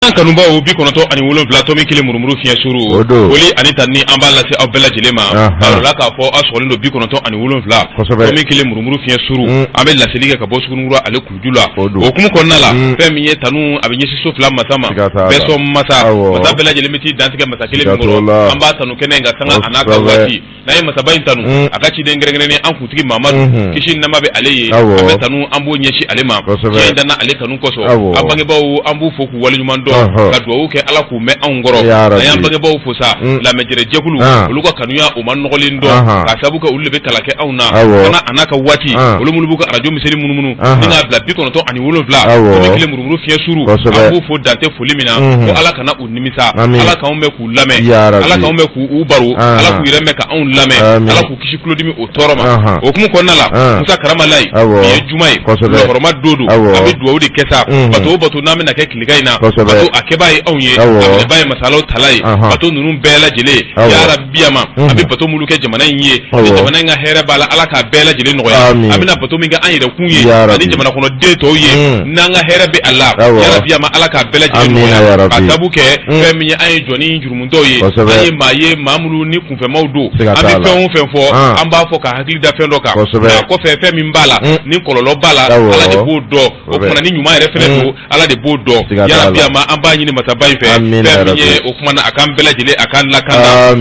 An kanubaw 97 tomi kelen murumuru fiɲɛ suru O don. Foli ani tanuni an b'a lase aw bɛɛ lajɛlen ma k'a yira k'a fɔ aw sɔgɔlen don 97 tomi kelen murumuru fiɲɛ suru an bɛ laseli kɛ ka bɔ Suguninkura ale kuluju la O don. O hukumu kɔnɔna la fɛn min ye tanu a bɛ ɲɛsin so fila masa ma Siga t'a la. bɛɛ sɔn masa Awɔ. masa bɛɛ lajɛlen bɛ t'i dantigɛ masa kelen min Siga t'o kɔrɔ la. an b'a tanu kɛnɛ in kan sanga a n'a ka Kosɛbɛ. waati n'an ye masaba in tanu a ka ciden kɛrɛnkɛrɛnnen an kuntigi Mamadu kisi ni nɛɛma bɛ ale ye an bɛ tanu an b'o ɲɛsin ale ma diɲɛ in danna ale kanu kosɔn an bangebaaw an b'u fo k'u waleɲuman dɔn ka dugawu kɛ Ala k'u mɛn anw kɔrɔ n'an y'an bangebaaw fo sa lamɛnjɛrɛjɛkulu olu ka kanuya u ma nɔgɔlen dɔn k'a sabu kɛ olu de bɛ kalan kɛ anw na sanga a n'a ka waati olu minnu b'u ka arajo miseli munumunu ni k'a bila 97 tomi kelen murumuru fiɲɛ suru an b'u fo dan tɛ foli min na ko Ala kana u nimisa Ala k'anw mɛn k'u lamɛn Ala k'anw mɛn k'u baro Ala k'u yɛrɛ mɛn ka anw lamɛn Ala k'u kisi tulodimi o tɔɔrɔ ma o hukumu kɔnɔna la Musa Karamalayi bi ye juma ye lɔhɔrɔma don don an bɛ dugawu de kɛ sa bato o bato n'an bɛna kɛ tilegan in na bato a kɛbaa ye anw ye a minɛbaa ye masa Alahu taala ye bato ninnu bɛɛ lajɛlen yarabiyama an bɛ bato minnu kɛ jamana in ye ni jamana in ka hɛrɛ b'a la Ala k'a bɛɛ lajɛlen nɔgɔya an bɛna bato min kɛ an yɛrɛ kun ye ani jamana kɔnɔden tɔw ye n'an ka hɛrɛ bɛ a la yarabiyama Ala k'a bɛɛ lajɛlen nɔgɔya k'a sabu kɛ fɛn min ye an ye jɔni jurumutɔw ye an ye maa ye maa minnu ni kunfɛmaw don an bɛ fɛn o fɛn fɔ an b'a fɔ ka hakili da fɛn dɔ kan nka kɔfɛ fɛn min b'a la ni kɔlɔlɔ b'a la Ala de b'o dɔn o tuma ni ɲuman yɛrɛ fɛnɛ don Ala de b'o dɔn yarabiyama an b'a ɲini masaba in fɛ fɛn min ye o tuma na a k'an bɛɛ lajɛlen a k'an lakanda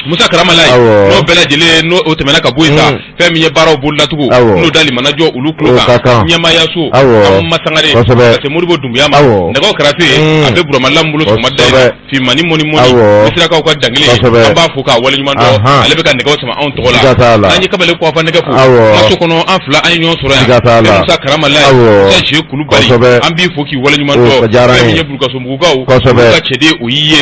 Musa Karamalayi n'o bɛɛ lajɛlen n'o o tɛmɛna ka bɔ yen sa fɛn min ye baaraw bololacogo n'o dali mana jɔ olu tulo kan ɲɛmaayaso Amma Sangare ka se Modibo Dunbuya ma nɛgɛw karafe a bɛ Burama Lam bolo sɔgɔmada in na finmanni mɔni mɔni Misirakaw ka dangele an b'a fo k'a waleɲuman dɔn ale bɛ ka nɛgɛw sama anw tɔgɔ la n'an ye kamalen kɔfa nɛgɛ fo kaso kɔnɔ an fila an ye ɲɔgɔn sɔrɔ yan Musa Karamalayi Musa Ze Kulubali an b'i fo k'i waleɲuman dɔn fɛn min ye Burukasonbugukaw olu ka cɛden o y'i ye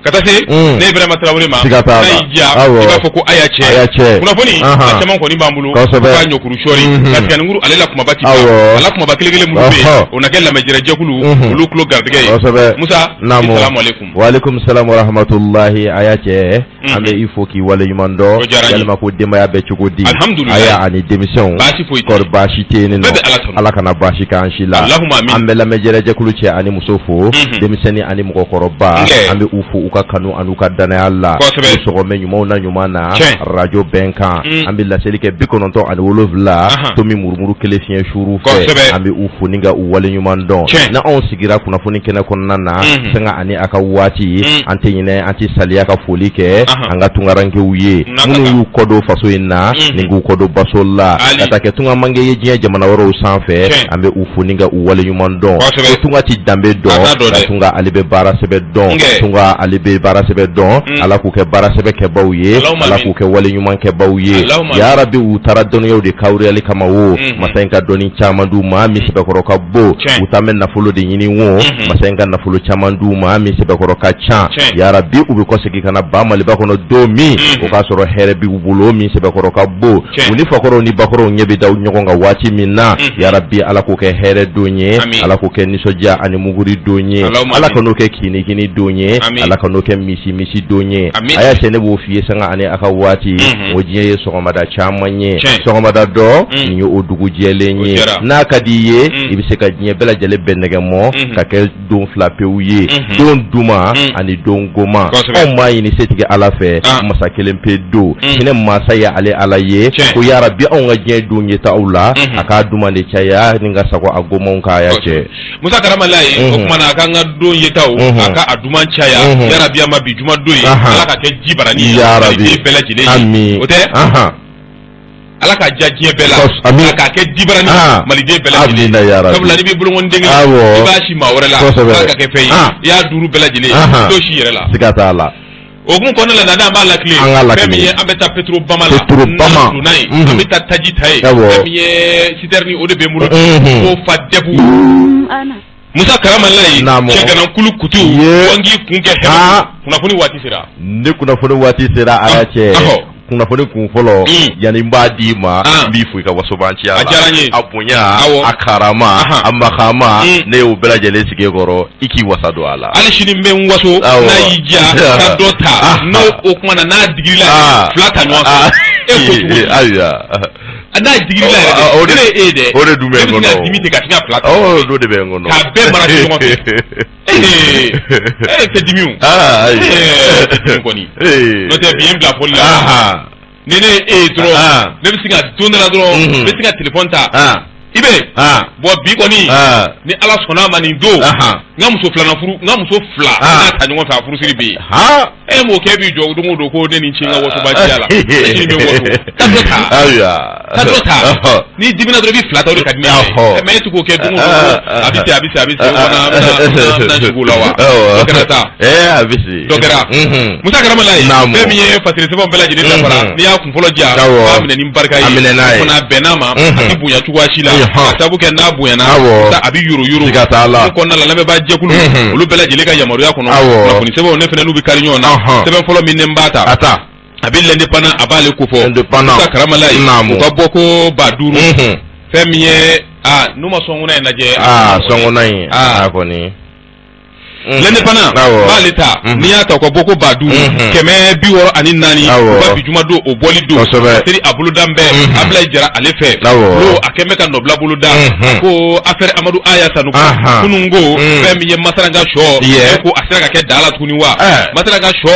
ka taa se ne Ibrahima Tarawele ma Siga t'a la. n'a y'i diya Awɔ. i b'a fɔ ko a y'a cɛ A y'a cɛ. kunnafoni Ahan. a caman kɔni b'an bolo Kosɛbɛ. k'a ɲɔkuru sɔɔri ka tigɛninkuru ale la kumaba ti ban Awɔ. a la kumaba kelen kelen minnu bɛ yen Ɔhɔ. o na kɛ lamɛnjɛrɛjɛkulu olu tulo garijɛgɛ ye Kosɛbɛ. Musa Naamu. salamu aleykum Waaleykum salam wa rahmatulahi a y'a cɛ an bɛ i fo k'i waleɲuman dɔn O diyara n ye. yalima ko denbaya bɛ cogo di Alhamdulilayi. a y'a ani denmisɛnw Baasi foyi tɛ kɔri baasi tɛ yen Bɛɛ nɔ bɛ Ala tanu. Ala kana baasi k'an si la Allahumma amin. an bɛ lamɛnjɛrɛjɛkulu cɛ ani muso fo denmisɛnnin ani mɔgɔkɔrɔba Nkɛ. an bɛ u fo u ka kanu ani u ka danaya la Kosɛbɛ. u sɔgɔmɛ ɲumanw na ɲuman na Tiɲɛ. radio bɛnkan an bɛ laseli kɛ 97 tomi murumuru kelen fiɲɛ suuru fɛ Kosɛbɛ. an bɛ u fo ni ka u waleɲuman dɔn Tiɲɛ. na anw sigira kunnafoni kɛnɛ kɔnɔna na sanga ani a ka waati an tɛ ɲinɛ an tɛ saliya ka foli kɛ an ka tunkarankew ye N'a ka minnu kan. y'u kɔ don faso in na ni k'u kɔ don baso la Ali. ka taa kɛ tunga mange ye diɲɛ jamana wɛrɛw sanfɛ Tiɲɛ. an bɛ u fo ni ka u waleɲuman dɔn Kosɛbɛ. ko tunga ti danbe A dɔn t'a dɔn nka dɛ. tunga ale bɛ baara sɛbɛ dɔn Nkɛ. tunga ale bɛ baara sɛbɛ dɔn Ala k'u kɛ baara sɛbɛ kɛbaw ye Allahumma Ala amin. k'u kɛ wale ɲuman kɛbaw ye Allahumma amin. yarabi u taara dɔnniyaw de kawuriyali kama wo masa in ka dɔnni caman d'u ma min sɛbɛkɔrɔ ka bon Tiɲɛ. u taa bɛ nafolo de ɲini wo masa in ka nafolo caman d'u ma min sɛbɛkɔrɔ ka ca Tiɲɛ. yarabi u bɛ kɔsegin ka na ba Maliba kɔnɔ don min o k'a sɔrɔ hɛrɛ b'u bolo min sɛbɛkɔrɔ ka bon Tiɲɛ. u ni fakɔrɔw ni bakɔrɔw ɲɛ bɛ da ɲɔgɔn kan waati min na yarabi Ala k'o kɛ hɛrɛ don ye Amin. Ala k'o kɛ nisɔndiya ani muguri don ye Allahumma Ala amin. kan'o kɛ kinikini don ye Amin. Ala kan'o kɛ misi misi don ye Amin. a y'a cɛ ne b'o f'i ye sanga ani a ka waati o diɲɛ ye sɔgɔmada caman ye Tiɲɛ. sɔgɔmada dɔ nin ye o dugu jɛlen O ye diyara. n'a ka di i ye i bɛ se ka diɲɛ bɛɛ lajɛlen bɛn nɛgɛ mɔ ka kɛ don fila pewu ye don duman ani don goman Kosɛbɛ. anw b'a ɲini setigi Ala fɛ masa kelen pe don hinɛ masa ye ale Ala ye Tiɲɛ. ko yarabi anw ka diɲɛ don yetaw la a k'a duman de caya ni ka sago a gomanw kan a y'a cɛ Musa Karamalayi o tuma na a k'an ka don yetaw a ka a duman caya yarabi a ma bi juma don ye Ala ka kɛ ji barani ye Yarabi. maliden bɛɛ lajɛlen ye Ami. o tɛ Ala ka diya diɲɛ bɛɛ la Ami. a k'a kɛ jibarani maliden bɛɛ lajɛlen Amina yarabi. sabula n'i b'i bolokɔni den kelen Awɔ. i b'a si maa wɛrɛ la Kosɛbɛ. k'a ka kɛ fɛn ye i y'a duuru bɛɛ lajɛlen i t'o si yɛrɛ la siga t'a la o hukumu kɔnɔna la n'an b'a lakile An k'a lakile. fɛn min ye an bɛ taa Petrobama la Petrobama. n'an donna yen an bɛ taa taji ta yen Awɔ. fɛn min ye citerne o de bɛ n bolo ko fa dɛbu Musa Karamalayi Naamu. cɛganankulu kutu Ye. ko n k'i kun kɛ hɛrɛ kunnafoni waati sera ni kunnafoni waati sera a y'a cɛ Ahɔ. kunnafoni kun fɔlɔ yanni n b'a d'i ma n b'i fo i ka wasobanciya la A diyara n ye. a bonya Awɔ. a karama a makama ne y'o bɛɛ lajɛlen sigi e kɔrɔ i k'i wasa don a la hali sini n bɛ n waso Awɔ. n'a y'i diya ka dɔ ta n'o o kuma na n'a digir'i la fila ta ɲɔgɔn fɛ e ko cogo di ayiwa N'a digir'i la yɛrɛ o de ne ye e ye dɛ, o de dun bɛ n ne bɛ sin kɔnɔ ka dimi ten ka sin ka fila ta o de bɛ n kɔnɔ k'a bɛɛ mara ɲɔgɔn fɛ. Ee tɛ dimi o. Aa ayi. Ee kɔni. N'o tɛ bi ye n bila fɔli la. Ni ne ye e ye dɔrɔn, ne bɛ sin ka don dɔ la dɔrɔn, n bɛ sin ka téléphone ta. I bɛ bon bi kɔni, ni Ala sɔnna a ma nin don, n ka muso filanan furu, n ka muso fila, n n'a ta ɲɔgɔn fɛ, a furusiri bɛ yen. E m'o kɛ b'i jɔ don o don ko ne ni ce n ka wasoba diya la, ne sini bɛ waso. Taa dɔ ta. Ayiwa. Taa dɔ ta. N'i dimina dɔrɔn i bɛ fila ta, o de ka di ne ye. Mais e tɛ k'o kɛ don o don ko a bɛ ten, a bɛ ten, a bɛ ten, o fana an bɛna sigi o la wa? Dɔ kɛra sa. Ee a bɛ se. Dɔ kɛra. Musa Karamala ye. Fɛn min ye fasiri sɛbɛnw bɛɛ lajɛlen dafara. N'i y'a kun fɔlɔ diya. Awɔ. B'a minɛ ni barika ye. A minɛ n'a ye. O fana bɛnn'a ma. A tɛ bonya cogoya si la. Ka sababu kɛ n'a bonyana. Awɔ. A bɛ yoro yoro. Siga t'a la. O kɔnɔna la lamɛnbaa jɛkulu. Olu bɛɛ lajɛlen ka yamaruya kɔnɔ. Awɔ. Kunnafoni sɛbɛnw ne fana n'u bɛ kari ɲɔgɔn na. Sɛbɛn fɔlɔ min ne b'a ta. A ta. A bɛ l'Indépendant, a b'ale kofɔ. L'Indépendant. Musa Karamala ye. Naamu. U ka bɔ ko 5000. Fɛn min ye aa n'u ma sɔnkɔnɔ in lajɛ. Aa sɔnkɔnɔ in. Aa kɔni. L'Indépendant b'ale ta, n'i y'a ta u ka bɔ ko 5000 164, u ka bi juma don o bɔli don seri a boloda bɛɛ Ablaye Jara ale fɛ n'o a kɛn bɛ ka nɔbila boloda ko affaire Amadu Aya Sanogo kunun ko fɛn min ye Masaranga sɔ ko a sera ka kɛ da la tuguni wa Masaranga sɔ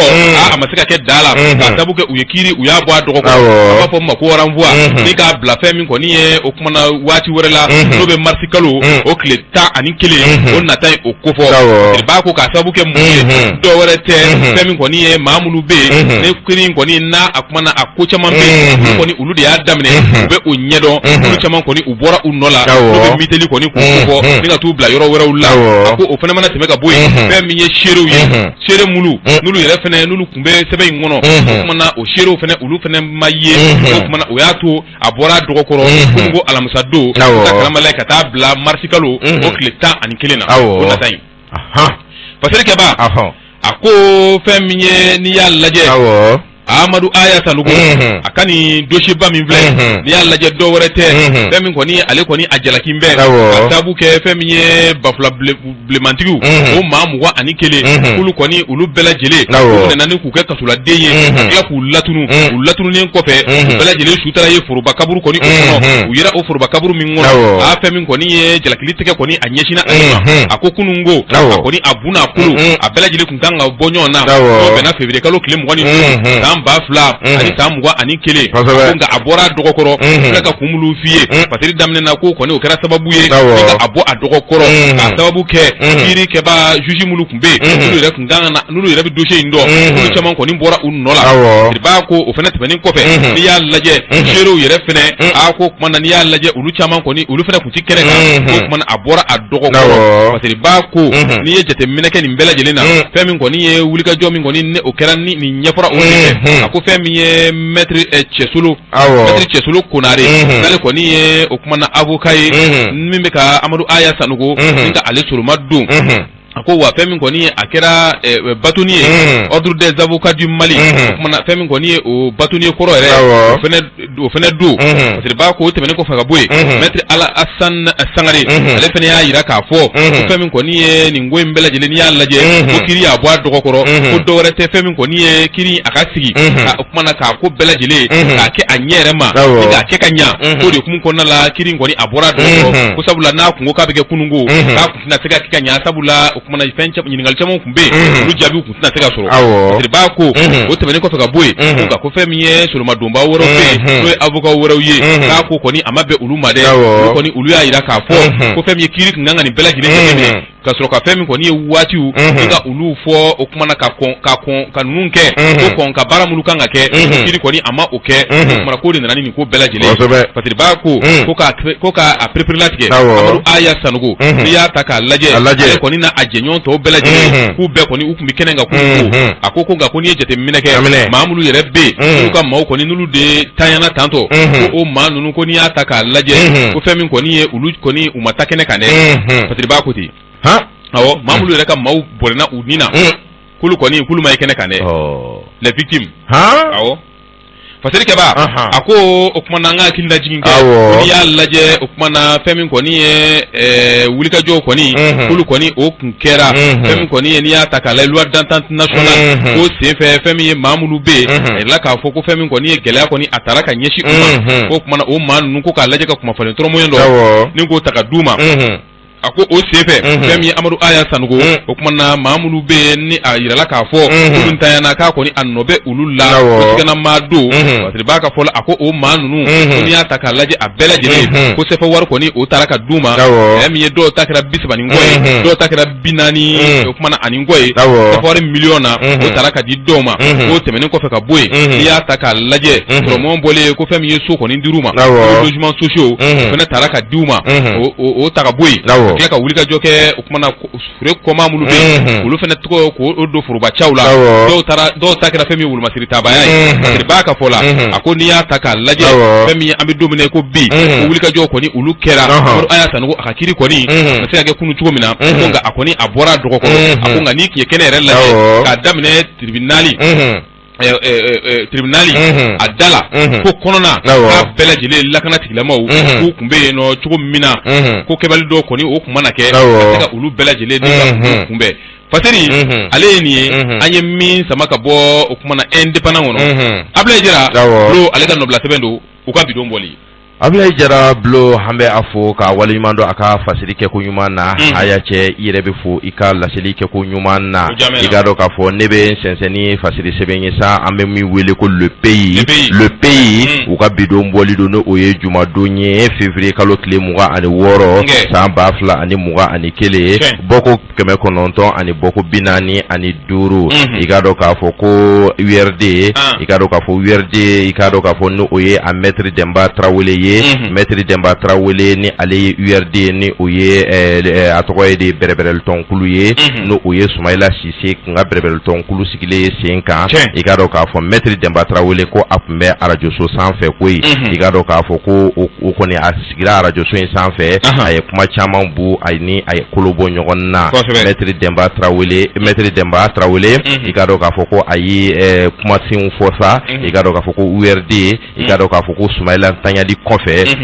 a ma se ka kɛ da la k'a sabu kɛ u ye kiiri u y'a bɔ a dɔgɔ kɔrɔ, a b'a fɔ ma ko renvoi, ni k'a bila fɛn min kɔni ye o kumana waati wɛrɛ la n'o bɛ marisi kalo o tile 11 o nata ye o kofɔ. Ba ko k'a sababu kɛ mun ye, dɔw wɛrɛ tɛ, fɛn min kɔni ye maa minnu bɛ yen ne kiiri in kɔni n'a a kumana a ko caman bɛ yen, olu kɔni olu de y'a daminɛ, u bɛ o ɲɛdɔn, olu caman kɔni u bɔra u nɔ la, n'u bɛ miteli kɔni k'o kofɔ ni ka t'u bila yɔrɔ wɛrɛw la. A ko o fana mana tɛmɛ ka bɔ yen, fɛn min ye seerew ye, seere minnu n'olu yɛrɛ fana n'olu tun bɛ sɛbɛn in kɔnɔ, o kumana o seerew fana olu fana ma ye, o kumana o y'a to a bɔra a dɔgɔ kɔrɔ kunun ko alamisa don ka karamala ka taa bila marisi kalo o tile 11 na o nata in. Fasirikɛba a ko fɛn min ye n'i y'a lajɛ Amadu Aya Sanogo a ka nin dossier ba min filɛ, n'i y'a lajɛ dɔw wɛrɛ tɛ, fɛn min kɔni ale kɔni a jalaki bɛ ka sababu kɛ fɛn min ye bafula bilenmantigiw o maa 21 k'olu kɔni olu bɛɛ lajɛlen u minɛna ni k'u kɛ kasoladen ye ka tila k'u latunu, u latununen kɔfɛ u bɛɛ lajɛlen su taara ye foroba kaburu kɔni o kɔnɔ, u yera o foroba kaburu min kɔnɔ. A fɛn min kɔni ye jalakili tɛgɛ kɔni a ɲɛsinna ale ma, a ko kunun ko a kɔni a bu n'a kolo a bɛɛ lajɛlen tun kan ka bɔ ɲɔgɔn na, n'o bɛnna février kalo tile 25 san 2021, ko nka a bɔra a dɔgɔ kɔrɔ filɛ ka kun minnu f'i ye fasiri daminɛ na, ko kɔni o kɛra sababu ye ka a bɔ a dɔgɔ kɔrɔ k'a sababu kɛ kiiri kɛba juge minnu tun bɛ yen n'olu yɛrɛ tun kan ka na n'olu yɛrɛ bɛ dossier in dɔn, olu caman kɔni bɔra u nɔ la. Ba ko o fana tɛmɛnen kɔfɛ, n'i y'a lajɛ seerew yɛrɛ fana, a ko tuma na n'i y'a lajɛ olu caman kɔni olu fana tun tɛ kɛnɛ kan, o tuma na a bɔra a dɔgɔ kɔrɔ. Parce que ba ko n'i ye jateminɛ kɛ nin bɛɛ lajɛlen na, fɛn min kɔni ye wulikajɔ min kɔni ni o kɛra ni nin ɲɛfɔra o de fɛ, a ko fɛn min ye maître Cɛsolo, maître Cɛsolo Konare, n'ale kɔni ye o kuma na avocat ye min bɛ ka Amadu Aya Sanogo ni ka ale soloma don. A ko wa fɛn min kɔni ye a kɛra bâtonnier ye, ordre des avocats du Mali, o kuma na fɛn min kɔni ye o bâtonnier kɔrɔ yɛrɛ o fana don. Parce que ba ko o tɛmɛnen kɔfɛ ka bɔ yen, maître Alassane Sangare ale fana y'a jira k'a fɔ ko fɛn min kɔni ye nin ko in bɛɛ lajɛlen n'i y'a lajɛ ko kiiri y'a bɔ a dɔgɔ kɔrɔ, ko dɔwɛrɛ tɛ fɛn min kɔni ye kiiri a ka sigi o kuma na k'a ko bɛɛ lajɛlen k'a kɛ a ɲɛ yɛrɛ ma, k'a kɛ ka ɲa, k'o de hukumu kɔnɔna la kiiri in kɔni a bɔra a dɔgɔ kɔrɔ, ko sabula n'a kun ko k'a bɛ kɛ kununko k'a tɛna se ka kɛ ka ɲa, sabula o kumana fɛn ɲininkali caman tun bɛ yen, olu jaabiw tun tɛna se ka sɔrɔ. Parce ba ko o tɛmɛnen kɔfɛ ka bɔ yen, nka ko fɛn min ye solomadonba wɛrɛw bɛ yen n'o ye avocat wɛrɛw ye, k'a ko kɔni a ma bɛn olu ma dɛ, olu kɔni olu y'a jira k'a fɔ ko fɛn min ye kiiri tun kan ka nin bɛɛ lajɛlen jateminɛ ka sɔrɔ ka fɛn min kɔni ye waatiw ni ka olu fɔ o kumana ka kɔn ka kɔn ka ninnu kɛ, ko kɔn ka baara minnu kan ka kɛ, kiiri kɔni a ma o kɛ, o kumana k'o de nana ni nin ko bɛɛ lajɛlen ye. Parce que ba ko ko k'a pereperelatigɛ Amadu Aya Sanogo, n'i y'a ta k'a lajɛ ale kɔni n'a jɛɲɔgɔn tɔw bɛɛ lajɛlen k'u bɛɛ kɔni u tun bɛ kɛnɛ kan kunun ko a ko ko nka ko n'i ye jateminɛ kɛ maa minnu yɛrɛ bɛ yen n'u ka maaw kɔni n'olu de tanyana tantɔ, ko o maa ninnu ko n'i y'a ta k'a lajɛ ko fɛn min kɔni ye olu kɔni u ma taa kɛnɛ kan dɛ. Parce que ba ko ten, awɔ, maa minnu yɛrɛ ka maaw bɔnɛna u ni na, k'olu kɔni k'olu ma ye kɛnɛ kan dɛ, les victimes, awɔ. Fasirikɛba, a ko o tuma na an ka hakili lajigin kɛ, n'i y'a lajɛ o tuma na fɛn min kɔni ye wulikajɔw kɔni olu kɔni o kun kɛra fɛn min kɔni ye n'i y'a ta k'a lajɛ loi d'entente nationale ko senfɛ fɛn min ye maa minnu bɛ yen a yirala k'a fɔ ko fɛn min kɔni ye gɛlɛya kɔni a taara ka ɲɛsin u ma, ko o tuma na o maa ninnu ko k'a lajɛ ka kumafalen tɔrɔmɔɲɛ dɔ ni k'o ta ka d'u ma. A ko o senfɛ fɛn min ye Amadu Aya Sanogo, o tuma na maa minnu bɛ yen ni a yirala k'a fɔ olu ntanyana k'a kɔni a nɔ bɛ olu la, ko sigana don Fasiriba ka fɔ la, a ko o maa ninnu ko n'i y'a ta k'a lajɛ a bɛɛ lajɛlen ko sefa wari kɔni o taara ka d'u ma, fɛn min ye dɔw ta kɛra 30 ni kɔ ye, dɔw ta kɛra 40 o tuma na ani kɔ ye, sefa wari miliyɔn na o taara ka di dɔw ma. O tɛmɛnen kɔfɛ ka bɔ yen, n'i y'a ta k'a lajɛ tɔrɔmɔ bɔlen ko fɛn min ye so kɔni dir'u ma, logement sociaux o fana taara ka di u ma, o ta ka bɔ yen, ka tila ka wulikajɔ kɛ o tuma na fure kɔma minnu bɛ yen olu fana tɔgɔ k'o don forobacaw la, dɔw taara dɔw ta kɛra fɛn min ye wolomasiritabaya ye. Fasiriba ka fɔ la, a ko n'i y'a ta k'a lajɛ fɛn min ye an bɛ don min na i ko bi, ko wulikajɔ kɔni olu kɛra. Amadu Aya Sanogo a ka kiri kɔni a ma se ka kɛ kunun cogo min na, ko nka a kɔni a bɔra a dɔgɔkɔrɔ. A ko nka n'i tun ye kɛnɛ yɛrɛ lajɛ k'a daminɛ tribunal tribunal a da la ko kɔnɔna k'a bɛɛ lajɛlen lakana tigilamaw k'u tun bɛ yen nɔ cogo min na, ko kɛbali dɔw kɔni o tun mana kɛ ka se ka olu bɛɛ lajɛlen ni ka olu kunbɛn. Fasiri ale ye nin ye an ye min sama ka bɔ o kuma na Indépendant kɔnɔ. Abulayi Jara ale ka nɔbila sɛbɛn don u ka bidon bɔli. Abulayi Jara Bulo, an bɛ a fo ka waleɲuman dɔn a ka fasiri kɛko ɲuman na. A y'a cɛ i yɛrɛ bɛ fo i ka laseli kɛko ɲuman na. I k'a dɔn k'a fɔ ne bɛ n sɛnsɛn ni fasiri sɛbɛn ye sa, an bɛ min wele ko Le Pays. Le Pays, u ka bidon bɔli don, n'o ye jumadon ye, février kalo tile 26 san 2021, bɔko 900 ani bɔko 45. I k'a dɔn k'a fɔ ko URD, i k'a dɔn k'a fɔ URD, i k'a dɔn k'a fɔ ni o ye a maître Denba Tarawele ye. Maître Denba Tarawele ni ale ye URD, ni o ye a tɔgɔ ye de bɛrɛbɛrɛlitɔnkulu ye, n'o o ye Sumayila Sise kun ka bɛrɛbɛrɛlitɔnkulu sigilen ye sen kan. I k'a dɔn k'a fɔ maître Denba Tarawele ko a tun bɛ arajoso sanfɛ koyi. I k'a dɔn k'a fɔ ko o kɔni a sigira arajoso in sanfɛ, a ye kuma caman bu a ni a ye kolo bɔ ɲɔgɔn na. Maître Denba Tarawele, maître Denba Tarawele, i k'a dɔn k'a fɔ ko a ye kumasenw fɔ sa. I k'a dɔn k'a fɔ ko URD, i k'a dɔn k'a fɔ ko Sumayila ntanyali kɔfɛ,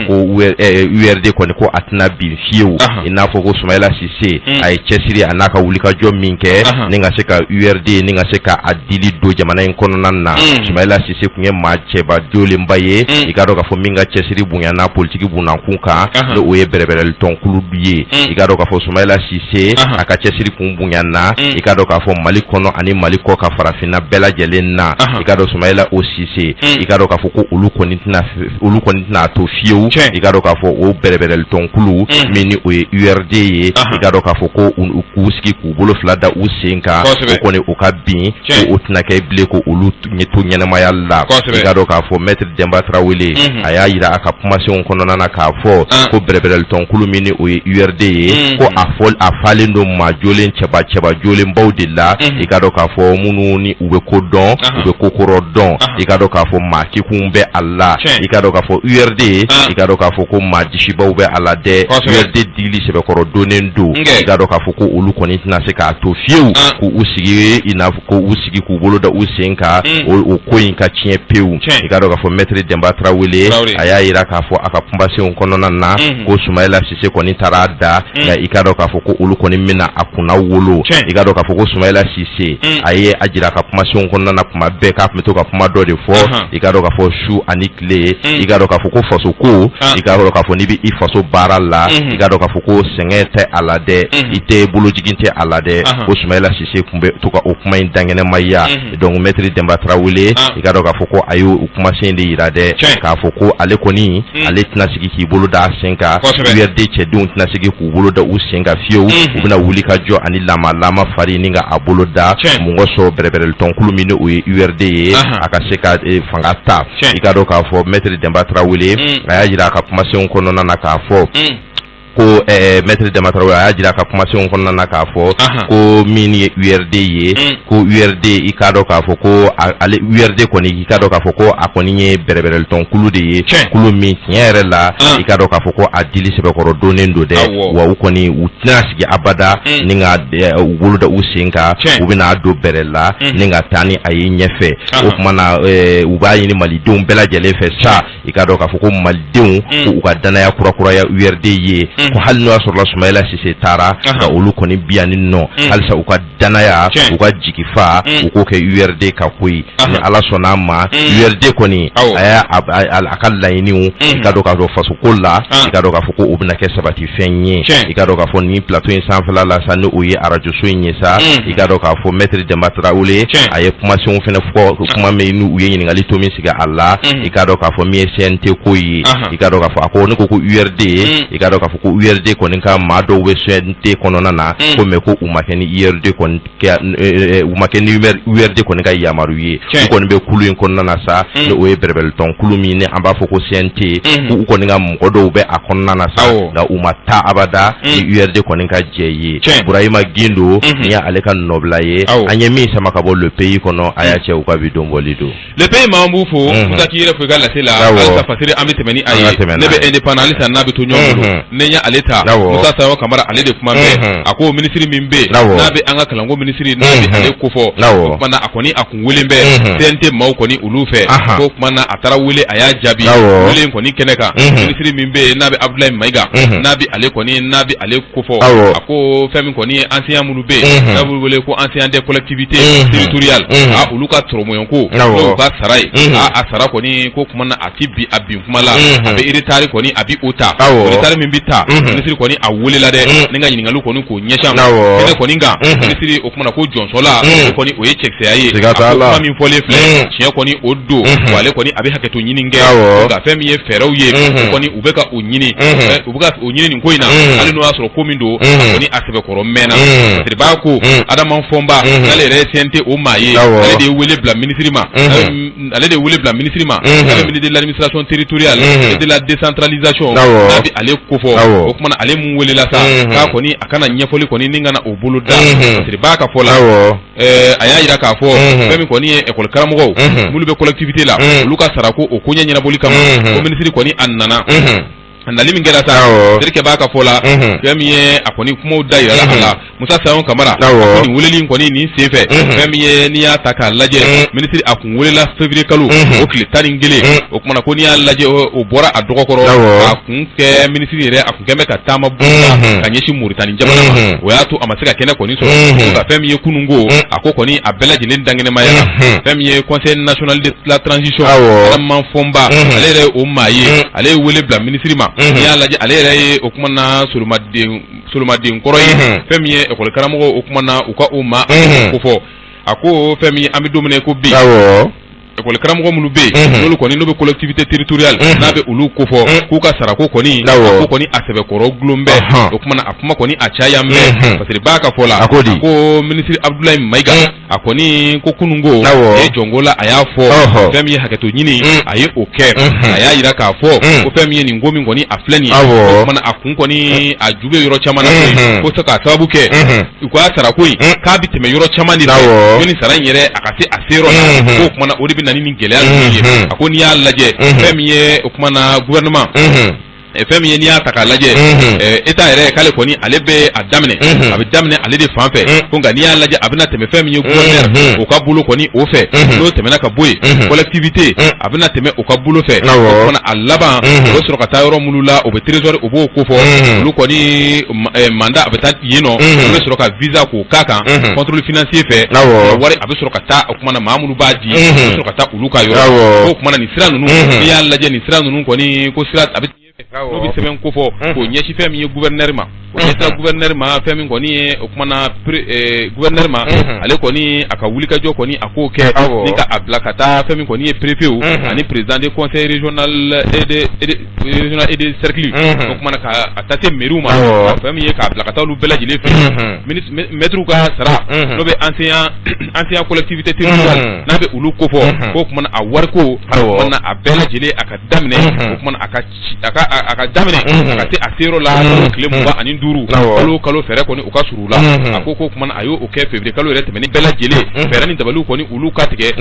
ko URD kɔni ko a tɛna bin fiyewu. I n'a fɔ ko Sumayila Sise a ye cɛsiri a n'a ka wulikajɔ min kɛ ni ka se ka URD, ni ka se ka a dili don jamana in kɔnɔna na. Sumayila Sise tun ye maa cɛba jolenba ye, i k'a dɔn k'a fɔ min ka cɛsiri bonyana politiki bunakun kan, ni o ye bɛrɛbɛrɛlitɔnkulu ye. I k'a dɔn k'a fɔ Sumayila Sise a ka cɛsiri kun bonyana, i k'a dɔn k'a fɔ Mali kɔnɔ ani Mali kɔ ka farafinna bɛɛ lajɛlen na. I k'a dɔn Sumayila o Sise, i k'a dɔn k'a fɔ ko olu kɔni tɛna olu kɔni tɛna a to fiyewu. I k'a dɔn k'a fɔ o bɛrɛbɛrɛlitɔnkulu min ni o ye URD ye, i k'a dɔn k'a fɔ ko k'u sigi k'u bolo fila da u sen kan, o kɔni o ka bin, ko o tɛna kɛ bilen ko olu to ɲɛnamaya la. I k'a dɔn k'a fɔ maître Denba Tarawele a y'a jira a ka kumasenw kɔnɔna na k'a fɔ ko bɛrɛbɛrɛlitɔnkulu min ni o ye URD ye, ko a fɔ a falen don maa jolen cɛba cɛba jolenbaw de la. I k'a dɔn k'a fɔ minnu ni u bɛ ko dɔn, u bɛ ko kɔrɔ dɔn. I k'a dɔn k'a fɔ maa kekun bɛ a la. I k'a dɔn k'a fɔ URD, i k'a dɔn k'a fɔ ko maa disibaw bɛ a la dɛ. URD dili sɛbɛkɔrɔ donnen don. I k'a dɔn k'a fɔ ko olu kɔni tɛna se k'a to fiyewu k'u sigi, i n'a fɔ k'u sigi k'u bolo da u sen kan, o ko in ka tiɲɛ pewu. I k'a dɔn k'a fɔ maître Denba Tarawele a y'a jira k'a fɔ a ka kumasenw kɔnɔna na ko Sumayila Sise kɔni taara a da, nka i k'a dɔn k'a fɔ ko olu kɔni bɛna a kunna wolo. I k'a dɔn k'a fɔ ko Sumayila Sise a ye a jira a ka kumasenw kɔnɔna na kuma bɛɛ k'a tun bɛ to ka kuma dɔ de fɔ, i k'a dɔn k'a fɔ su ani tile, i k'a dɔn k'a fɔ ko faso ko, i k'a dɔn k'a fɔ n'i bɛ i faso baara la, i k'a dɔn k'a fɔ ko sɛgɛn tɛ a la dɛ, i tɛ bolojigin tɛ a la dɛ. Ko Sumayila Sise tun bɛ to ka o kuma in dankɛnɛmaya. Donc maître Denba Tarawele, i k'a dɔn k'a fɔ ko a y'o kumasen de jira dɛ, k'a fɔ ko ale kɔni ale tɛna sigi k'i bolo da a sen kan, URD cɛdenw tɛna sigi k'u bolo da u sen kan fiyewu, u bɛna wuli ka jɔ ani lama lama fari ni ka a bolo da mun kosɔn bɛrɛbɛrɛlitɔnkulu min ni o ye URD ye, a ka se ka fanga ta. I k'a dɔn k'a fɔ maître Denba Tarawele a y'a jira a ka kumasenw kɔnɔna na k'a fɔ Ko maître Demba Traoré a y'a jira a ka kumasenw kɔnɔna na k'a fɔ ko min ye URD ye, ko URD, i k'a dɔn k'a fɔ ko ale URD kɔni, i k'a dɔn k'a fɔ ko a kɔni ye bɛrɛbɛrɛlitɔn kulu de ye, kulu min tiɲɛ yɛrɛ la, i k'a dɔn k'a fɔ ko a dili sɛbɛkɔrɔ donnen don dɛ. Wa u kɔni u tɛna sigi abada ni ka u bolo da u sen kan, u bɛna don bɛrɛ la ni ka taa ni a ye ɲɛfɛ. O tuma na, u b'a ɲini malidenw bɛɛ lajɛlen fɛ sa, i k'a dɔn k'a fɔ ko malidenw ko u ka danaya kurakuraya URD ye, ko hali n'o y'a sɔrɔla Sumayila Sise taara, nka olu kɔni bi yan nin nɔ halisa u ka danaya, u ka jigifa, u k'o kɛ URD kan koyi. Ni Ala sɔnna a ma, URD kɔni a y'a a ka laɲiniw, i k'a dɔn k'a fɔ fasoko la, i k'a dɔn k'a fɔ ko o bɛna kɛ sabati fɛn ye. I k'a dɔn k'a fɔ nin plateau in sanfɛla la sa, ni o ye arajoso in ye sa, i k'a dɔn k'a fɔ maître Demba Traoré a ye kumasenw fana fɔ, kuma min n'u ye ɲininkali to min sigi a la, i k'a dɔn k'a fɔ min ye CNT ko ye, i k'a dɔn k'a fɔ a ko ne ko ko URD, i k'a dɔn k'a fɔ ko URD kɔni ka maa dɔw bɛ CNT kɔnɔna na, ko mais ko u ma kɛ ni URD kɔni u ma kɛ ni URD kɔni ka yamaru ye. U kɔni bɛ kulu in kɔnɔna na sa, ni o ye bɛrɛbɛrɛlitɔn kulu min ni an b'a fɔ ko CNT, u kɔni ka mɔgɔ dɔw bɛ a kɔnɔna na sa, nka u ma taa abada ni URD kɔni ka jɛ ye. Burahima Gindo, nin ye ale ka nɔbila ye, an ye min sama ka bɔ Le Pays kɔnɔ. A y'a cɛ, u ka bi don bɔli don. Le Pays maa, an b'u fo. Musa, k'i yɛrɛ fo i ka lase la. Halisa fasiri, an bɛ tɛmɛ ni a ye. Ne bɛ Indépendant halisa, n'a bɛ to ɲɔgɔn bolo, ne ye ale ta. Musa Sayo Kamara, ale de kuma bɛ. A ko minisiri min bɛ yen, n'a bɛ an ka kalanko minisiri, n'a bɛ ale kofɔ, o tuma na a kɔni a kun wele bɛ CNT maaw kɔni olu fɛ. Ko o tuma na a taara wele, a y'a jaabi wele in kɔni kɛnɛ kan. Minisiri min bɛ yen, n'a bɛ Abudulayi Mayiga, n'a bɛ ale kɔni, n'a bɛ ale kofɔ, a ko fɛn min kɔni ye enseignant minnu bɛ yen, n'a b'u wele ko enseignant des collectivités territoriales, a olu ka tɔrɔmɔɲɔgɔn ko n'o ka sara ye, a sara kɔni, ko tuma na a ti bi a bin kuma la, a bɛ retard kɔni, a bɛ o ta, retard min bɛ ta. Minisiri kɔni a welela dɛ, ni ka ɲininkali kɔni k'o ɲɛsin a ma kɛnɛ kɔni kan. Minisiri o kuma na ko jɔnsɔla, o kɔni o ye cɛkisɛya ye. A ko kuma min fɔlen filɛ, tiɲɛ kɔni o don wa, ale kɔni a bɛ hakɛto ɲini kɛ, nka fɛn min ye fɛɛrɛw ye, o kɔni u bɛ ka o ɲini, u bɛ ka o ɲini nin ko in na, hali n'o y'a sɔrɔ ko min don, a kɔni a sɛbɛkɔrɔ mɛnna. Siriba ko Adama Fɔnba, n'ale yɛrɛ ye CNT o maa ye, ale de ye wele bila minisiri ma, ale de ye wele bila minisiri ma, ale ministre de l'administration territoriale et de la décentralisation, n'a bɛ ale kofɔ. O kuma na, ale mun welela sa, k'a kɔni a kana ɲɛfɔli kɔni ni ka na o bolo da. Siriba ka fɔ la, a y'a jira k'a fɔ fɛn min kɔni ye école karamɔgɔw minnu bɛ collectivité la, olu ka sarako o koɲɛ ɲɛnabɔli kama, ko minisiri kɔni a nana. A nali min kɛra sa, terikɛ b'a ka fɔ la, fɛn min ye a kɔni kumaw da yira a la, Musa Sayon Kamara, a ko nin weleli in kɔni nin senfɛ, fɛn min ye n'i y'a ta k'a lajɛ, minisiri a kun welela février kalo o tile 11. O kumana ko n'i y'a lajɛ, o bɔra a dɔgɔkɔrɔ, a kun kɛ minisiri yɛrɛ a kun kɛn bɛ ka taama boloda ka ɲɛsin Moritani jamana ma, o y'a to a ma se ka kɛnɛ kɔni sɔrɔ. Nka fɛn min ye kununko, a ko kɔni a bɛɛ lajɛlen dankɛnɛmayara. Fɛn min ye Conseil national de la transition, Adama Fɔnba, ale yɛrɛ ye o maa ye, ale ye wele bila minisiri ma. N'i y'a lajɛ, ale yɛrɛ ye o kuma na solomaden kɔrɔ ye, fɛn min ye école karamɔgɔ, o kuma na u ka o ma ko fɔ, a ko fɛn min an bɛ don min na ko bi, école karamɔgɔ minnu bɛ yen, n'olu kɔni n'u bɛ collectivité territoriale, n'a bɛ olu kofɔ, k'u ka sarako kɔni, a ko kɔni a sɛbɛkɔrɔ gulon bɛ. O kuma na a kuma kɔni a caya bɛ, parce que b'a ka fɔ la, a ko minisiri Abudulayi Mayiga, a kɔni ko kununko e jɔnko la, a y'a fɔ fɛn min ye hakɛto ɲini, a ye o kɛ. A y'a jira k'a fɔ ko fɛn min ye nin ko min kɔni a filɛ nin ye, o kuma na a kun kɔni a ju bɛ yɔrɔ caman na, ko se k'a sababu kɛ u ka sarako in k'a bɛ tɛmɛ yɔrɔ caman de fɛ yanni sara in yɛrɛ a ka se a seyɔrɔ la, k'o kuma na o de bɛ na ni nin gɛlɛya ninnu ye. A ko n'i y'a lajɛ, fɛn min ye o kuma na gouvernement, fɛn min ye n'i y'a ta k'a lajɛ, État yɛrɛ k'ale kɔni ale bɛ a daminɛ, a bɛ daminɛ ale de fan fɛ, ko nka n'i y'a lajɛ, a bɛna tɛmɛ fɛn min ye gouverneur o ka bolo kɔni o fɛ, n'o tɛmɛna ka bɔ yen, collectivité a bɛna tɛmɛ o ka bolo fɛ, o fana a laban o bɛ sɔrɔ ka taa yɔrɔ minnu la, o bɛ trésor o b'o kofɔ, olu kɔni mandat a bɛ taa yen nɔ, olu bɛ sɔrɔ ka visa k'o k'a kan contrôle financier fɛ, wari a bɛ sɔrɔ ka taa o kuma na maa minnu b'a di, a bɛ sɔrɔ ka taa olu ka yɔrɔ. K'o kuma na nin sira ninnu, n'i y'a lajɛ nin sira ninnu kɔni, ko sira a bɛ n'o bɛ sɛbɛn kofɔ k'o ɲɛsin fɛn min ye gouverneur ma, o ɲɛsira gouverneur ma, fɛn min kɔni ye o kuma na gouverneur ma, ale kɔni a ka wulikajɔ kɔni a k'o kɛ ni ka a bila ka taa fɛn min kɔni ye préfet ani président de conseil régional et de cercle, o kuma na ka a taa se mairie ma, fɛn min ye k'a bila ka taa olu bɛɛ lajɛlen fɛ. Maître ka sara n'o bɛ enseignant collectivité territoriale, n'a bɛ olu kofɔ, k'o kuma na a wariko, o kuma na a bɛɛ lajɛlen a ka daminɛ, o kuma na a ka a ka daminɛ a ka se a seyɔrɔ la kalo tile 25, kalo kalo fɛɛrɛ kɔni u ka surun la. A ko ko kumana a y'o kɛ février kalo yɛrɛ tɛmɛnen bɛɛ lajɛlen, fɛɛrɛ ni dabaliw kɔni olu ka tigɛ,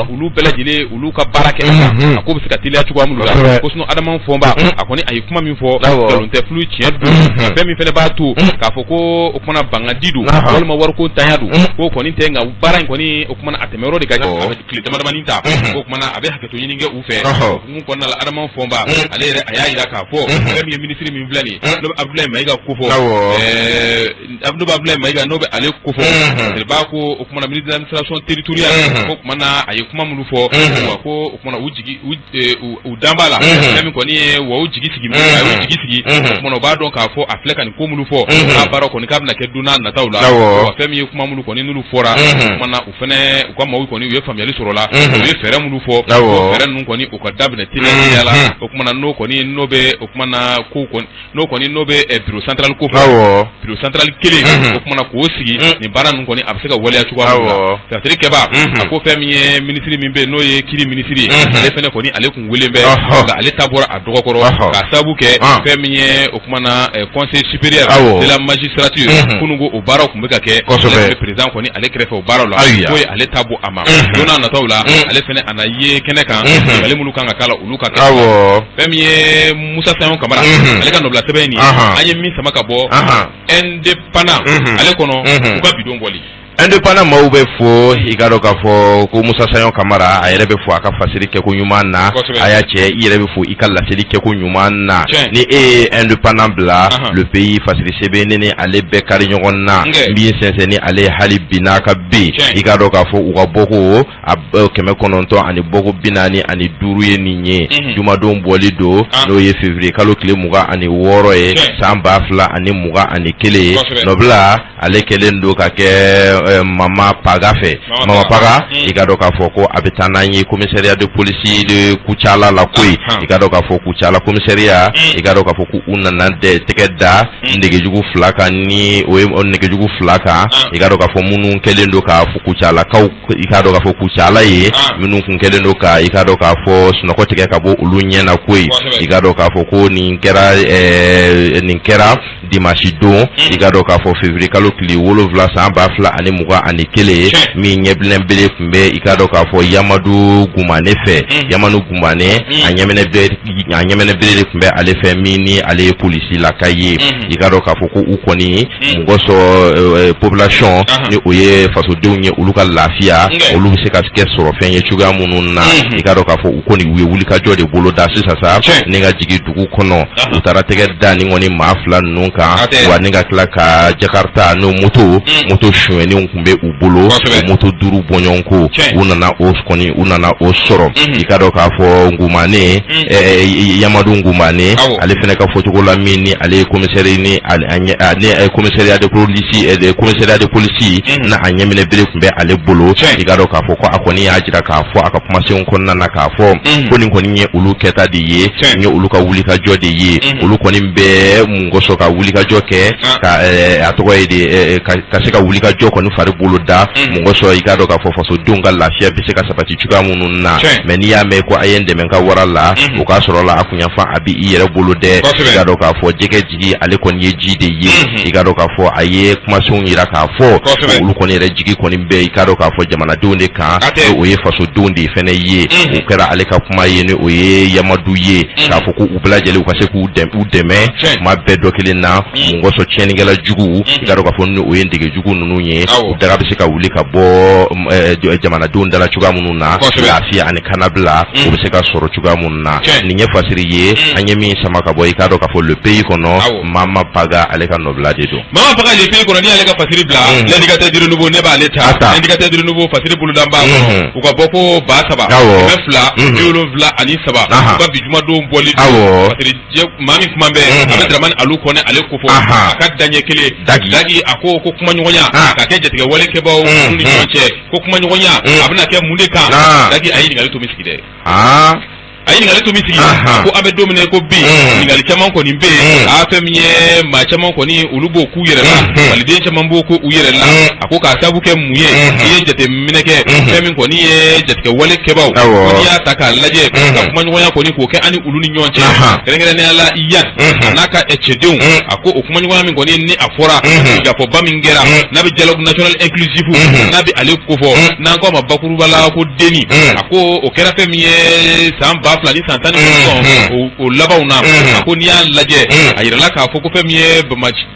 olu bɛɛ lajɛlen olu ka baara kɛ a kan, a ko bɛ se ka teliya cogoya min la. Ko sinon Adama Fɔnba, a kɔni a ye kuma min fɔ, nkalon tɛ, fulu tiɲɛ don. Fɛn min fana b'a to k'a fɔ ko o kumana bangadi don walima wariko ntanya don, k'o kɔni tɛ, nka baara in kɔni o kumana a tɛmɛyɔrɔ de ka tile damadamanin ta. O kumana a bɛ hakɛto ɲini kɛ u fɛ. O hukumu kɔnɔna la, Adama Fɔnba ale yɛrɛ a y'a jira k'a fɔ fɛn min ye minisiri min filɛ nin ye, n'o bɛ Abudulayi Mayiga kofɔ, n'o bɛ Abudulayi Mayiga, n'o bɛ ale kofɔ, ba ko o kumana ministre de l'administration territoriale, ko kumana a ye kuma minnu fɔ, wa ko o kumana u jigi u dan b'a la, fɛn min kɔni ye wa u jigi sigi, a y'u jigi sigi. O kumana u b'a dɔn k'a fɔ a filɛ ka nin ko minnu fɔ, k'a baara kɔni k'a bɛna kɛ don n'a nataw la. Wa fɛn min ye kuma minnu kɔni n'olu fɔra, o kumana u fɛnɛ u ka maaw kɔni u ye faamuyali sɔrɔ la, u ye fɛɛrɛ minnu fɔ, fɛɛrɛ ninnu kɔni u ka daminɛ teliya la. O kumana n'o kɔni n'o bɛ o kumana ko kɔni n'o kɔni n'o bɛ bureau central ko fɔ, bureau central kelen, o kumana k'o sigi, nin baara ninnu kɔni a bɛ se ka waleya cogoya min na. Fasiri kɛba, a ko fɛn min ye minisiri min bɛ yen n'o ye kiri minisiri ye, ale fɛnɛ kɔni ale kun wele bɛ, nka ale ta bɔra a dɔgɔkɔrɔ k'a sababu kɛ fɛn min ye o kumana conseil supérieur de la magistrature, kunun ko o baaraw tun bɛ ka kɛ, ale président kɔni ale kɛrɛfɛ o baaraw la, k'o ye ale ta bɔ a ma. Don n'a nataw la, ale fɛnɛ a na ye kɛnɛ kan, ɲininkali minnu kan ka k'a la, olu ka kɛ. Fɛn min ye Musa Sayon Kamara, ale ka nɔbila sɛbɛn nin, an ye min sama ka bɔ Indépendant ale kɔnɔ, u ka bidon bɔli. Indépendant maaw bɛ fo. I ka dɔn k'a fɔ ko Musa Sayon Kamara, a yɛrɛ bɛ fo a ka fasiri kɛko ɲuman na. A y'a cɛ, i yɛrɛ bɛ fo i ka laseli kɛko ɲuman na. Ni e ye Indépendant bila, Le Pays fasiri sɛbɛn, ne ni ale bɛɛ kari ɲɔgɔn na, n b'i sɛnsɛn ni ale hali bi n'a ka bi. I ka dɔn k'a fɔ u ka bɔko a 900 ani bɔko 45 ye nin ye. Jumadon bɔli don, n'o ye février kalo tile 26 ye, san 2021 ye. Nɔbila ale kɛlen don ka kɛ Mama Paga fɛ. Mama Paga, i ka dɔn k'a fɔ ko a bɛ taa n'an ye commissariat de police de Kucala la koyi. I ka dɔn k'a fɔ Kucala commissariat, i ka dɔn k'a fɔ ko u nana tɛgɛ da nɛgɛjugu fila kan, ni o ye nɛgɛjugu fila kan. I ka dɔn k'a fɔ minnu kɛlen don k'a fɔ Kucalakaw, i k'a dɔn k'a fɔ Kucala ye minnu kun kɛlen don ka, i k'a dɔn k'a fɔ, sunɔgɔ tigɛ ka bɔ olu ɲɛ na koyi. I k'a dɔn k'a fɔ ko nin kɛra dimanche don, i k'a dɔn k'a fɔ février kalo tile 7 san 2021, min ɲɛbilen bere tun bɛ, i k'a dɔn k'a fɔ, Yamadu Gumane fɛ. Yamadu Gumane, a ɲɛminɛ bere de tun bɛ ale fɛ, min ni ale ye polisilaka ye. I k'a dɔn k'a fɔ ko u kɔni mɔgɔ sɔrɔ population, ni o ye fasodenw ye, olu ka lafiya, olu bɛ se ka kɛ sɔrɔ fɛn ye cogoya minnu na. I k'a dɔn k'a fɔ u kɔni u ye wulikajɔ de bolo da sisan sa, ni ka jigin dugu kɔnɔ, u taara tɛgɛ da ni kɔni maa fila ninnu kan, wa ni ka tila ka Jakarta, n'o moto sonyɛnenw tun bɛ u bolo, o moto duuru bɔɲɔgɔnko, u nana o kɔni u nana o sɔrɔ. I k'a dɔn k'a fɔ Ngumane, Yamadu Ngumane, ale fana ka fɔcogo la, min ni ale ye commissaire ni ne commissariat de police commissariat de police na, a ɲɛminɛ bere tun bɛ ale bolo. I k'a dɔn k'a fɔ ko a kɔni y'a jira k'a fɔ a ka kumasenw kɔnɔna na k'a fɔ ko nin kɔni ye olu kɛta de ye, nin ye olu ka wulikajɔ de ye. Olu kɔni bɛ mun kosɔn ka wulikajɔ kɛ, ka a tɔgɔ ye de, ka se ka wulikajɔ kɔni fari bolo da mun kosɔn? I k'a dɔn k'a fɔ fasodenw ka lafiya bɛ se ka sabati cogoya minnu na. Mais n'i y'a mɛn ko a ye n dɛmɛ ka wara la, o k'a sɔrɔ la a kunyanfan a bɛ i yɛrɛ bolo dɛ. I k'a dɔn k'a fɔ jɛgɛ jigi ale kɔni ye ji de ye. I k'a dɔn k'a fɔ a ye kumasenw jira k'a fɔ olu kɔni yɛrɛ jigi kɔni bɛ, i k'a dɔn k'a fɔ, jamanadenw de kan, o ye fasodenw de fɛnɛ ye. O kɛra ale ka kuma ye, ni o ye Yamadu ye, k'a fɔ ko u bɛɛ lajɛlen u ka se k'u dɛmɛ kuma bɛɛ dɔ kelen na mun kosɔn tiɲɛnikɛla jugu, i k'a dɔn k'a fɔ ni o ye nɛgɛ jugu ninnu ye, u daga bɛ se ka wuli ka bɔ jamanadenw dala cogoya minnu na, lafiya ani kanabila o bɛ se ka sɔrɔ cogoya minnu na. Nin ye fasiri ye an ye min sama ka bɔ, i k'a dɔn k'a fɔ, Le Pays kɔnɔ. Mama Paga, ale ka nɔbila de don. Mama Paga, Le Pays kɔnɔ, ni ale ka fasiri bila. L'Indicateur du Renouveau, ne b'ale ta. L'Indicateur du Renouveau fasiri boloda b'a kɔnɔ, u ka bɔ ko 3273, u ka bi jumadon bɔli. Fasiri maa min kuma bɛ, a bɛ Dramani Alu Kɔnɛ ale kofɔ a ka daɲɛ kelen dagi. A ko ko kumaɲɔgɔnya ka kɛ jatigɛ wale kɛbaw ni ɲɔgɔn cɛ, ko kumaɲɔgɔnya a bɛna kɛ mun de kan? Dagi, a ye ɲininkali to min sigi dɛ. A ye ɲininkali to min sigi ko an bɛ don min na ko bi ɲininkali caman kɔni bɛ yen a fɛn min ye maa caman kɔni olu b'o k'u yɛrɛ la maliden caman b'o k'u yɛrɛ la a ko k'a sabu kɛ mun ye i ye jateminɛ kɛ fɛn min kɔni ye jatigɛwale kɛbaaw ko n'i y'a ta k'a lajɛ ka kumaɲɔgɔnya kɔni k'o kɛ an ni olu ni ɲɔgɔn cɛ kɛrɛnkɛrɛnnenya la Iyad n'a ka cɛdenw a ko o kumaɲɔgɔnya min kɔni ni a fɔra jafɔba min kɛra n'a bɛ dialogue national inclusif n'a bɛ ale kofɔ n'an k'a ma bakuruba la ko DNI a ko o kɛra fɛn min ye san 2019 o labanw na a ko n'i y'a lajɛ a yirala k'a fɔ ko fɛn min ye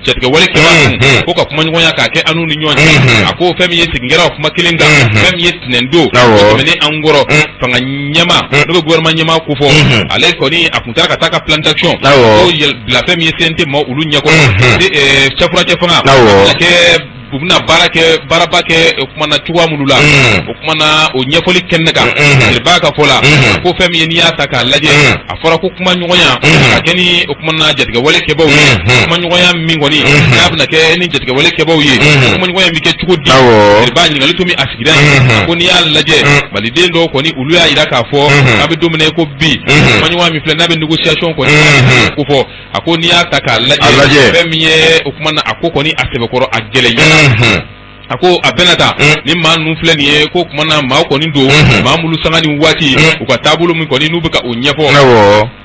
jatigɛwale kɛbaa ko ka kumaɲɔgɔnya k'a kɛ an n'u ni ɲɔgɔn cɛ a ko fɛn min ye segin kɛra o kuma kelen kan fɛn min ye tɛnɛndon tɛmɛnen an kɔrɔ fanga ɲɛmaa n'o bɛ gouvernement ɲɛmaa kofɔ ale kɔni a tun taara ka taa ka plan d'action o bila fɛn min ye CNT ma olu ɲɛkɔrɔ cɛfurakɛ fanga kɛ u bɛna baara kɛ baaraba kɛ o kuma na cogoya minnu la o kuma na o ɲɛfɔli kɛnɛ kan Jeliba ka fɔ la ko fɛn min ye n'i y'a ta k'a lajɛ a fɔra ko kumaɲɔgɔnya ka kɛ ni o kuma na jatigɛwale kɛbaaw ye kumaɲɔgɔnya min kɔni n'a bɛna kɛ ni jatigɛwale kɛbaaw ye kumaɲɔgɔnya bɛ kɛ cogo di Jeliba ɲininkali to min a sigira yen ko n'i y'a lajɛ maliden dɔw kɔni olu y'a jira k'a fɔ an bɛ don min na i ko bi kumaɲɔgɔnya min filɛ n'a bɛ négociation kɔni ko fɔ a ko n'i y'a ta k'a lajɛ fɛn min ye o kuma na a ko kɔni a sɛbɛkɔrɔ a gɛlɛyara a ko a bɛna ta ni maa ninnu filɛ nin ye ko kuma na maa kɔni don maa minnu sanga ni waati u ka taabolo min kɔni n'u bɛ ka o ɲɛfɔ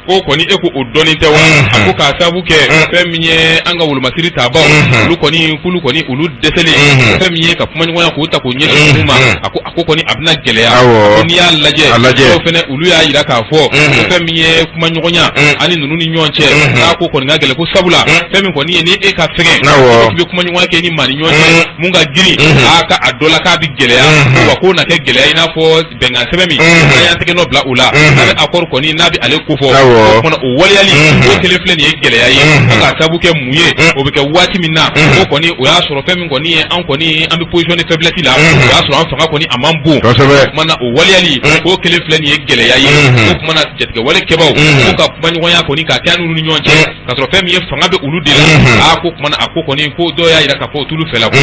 ko kɔni e ko o dɔnnen tɛ wa a ko k'a sabu kɛ fɛn min ye an ka wolomasiri tabaw olu kɔni k'olu kɔni olu dɛsɛlen fɛn min ye ka kumaɲɔgɔnya k'o ta k'o ɲɛsin olu ma a ko a ko kɔni a bɛna gɛlɛya ko n'i y'a lajɛ dɔw fɛnɛ olu y'a jira k'a fɔ ko fɛn min ye kumaɲɔgɔnya ani ninnu ni ɲɔgɔn cɛ k'a ko kɔni ka gɛlɛn ko sabula fɛn min kɔni ye ni e ka fɛgɛn k'i bɛ kumaɲɔgɔnya kɛ ni maa ni ɲɔgɔn cɛ mun ka girin a ka a dɔ la k'a bɛ gɛlɛya wa k'o na kɛ gɛlɛya i n'a fɔ bɛnkan sɛbɛn min n'an y'an tɛgɛ nɔ bila o la n'a bɛ accord kɔni n'a bɛ ale kofɔ o kɔnɔ o waleyali o kelen filɛ nin ye gɛlɛya ye ko k'a sabu kɛ mun ye o bɛ kɛ waati min na o kɔni o y'a sɔrɔ fɛn min kɔni ye an kɔni an bɛ position de faiblesse la o y'a sɔrɔ an fanga kɔni a man bon o kuma na o waleyali k'o kelen filɛ nin ye gɛlɛya ye o kuma na jatigɛwale kɛbaaw ko ka kumaɲɔgɔnya kɔni k'a kɛ an n'olu ni ɲɔgɔn cɛ k'a sɔrɔ fɛn min ye fanga bɛ olu de la a ko kuma na a ko kɔni ko dɔw y'a jira k'a fɔ o t'olu fɛla ko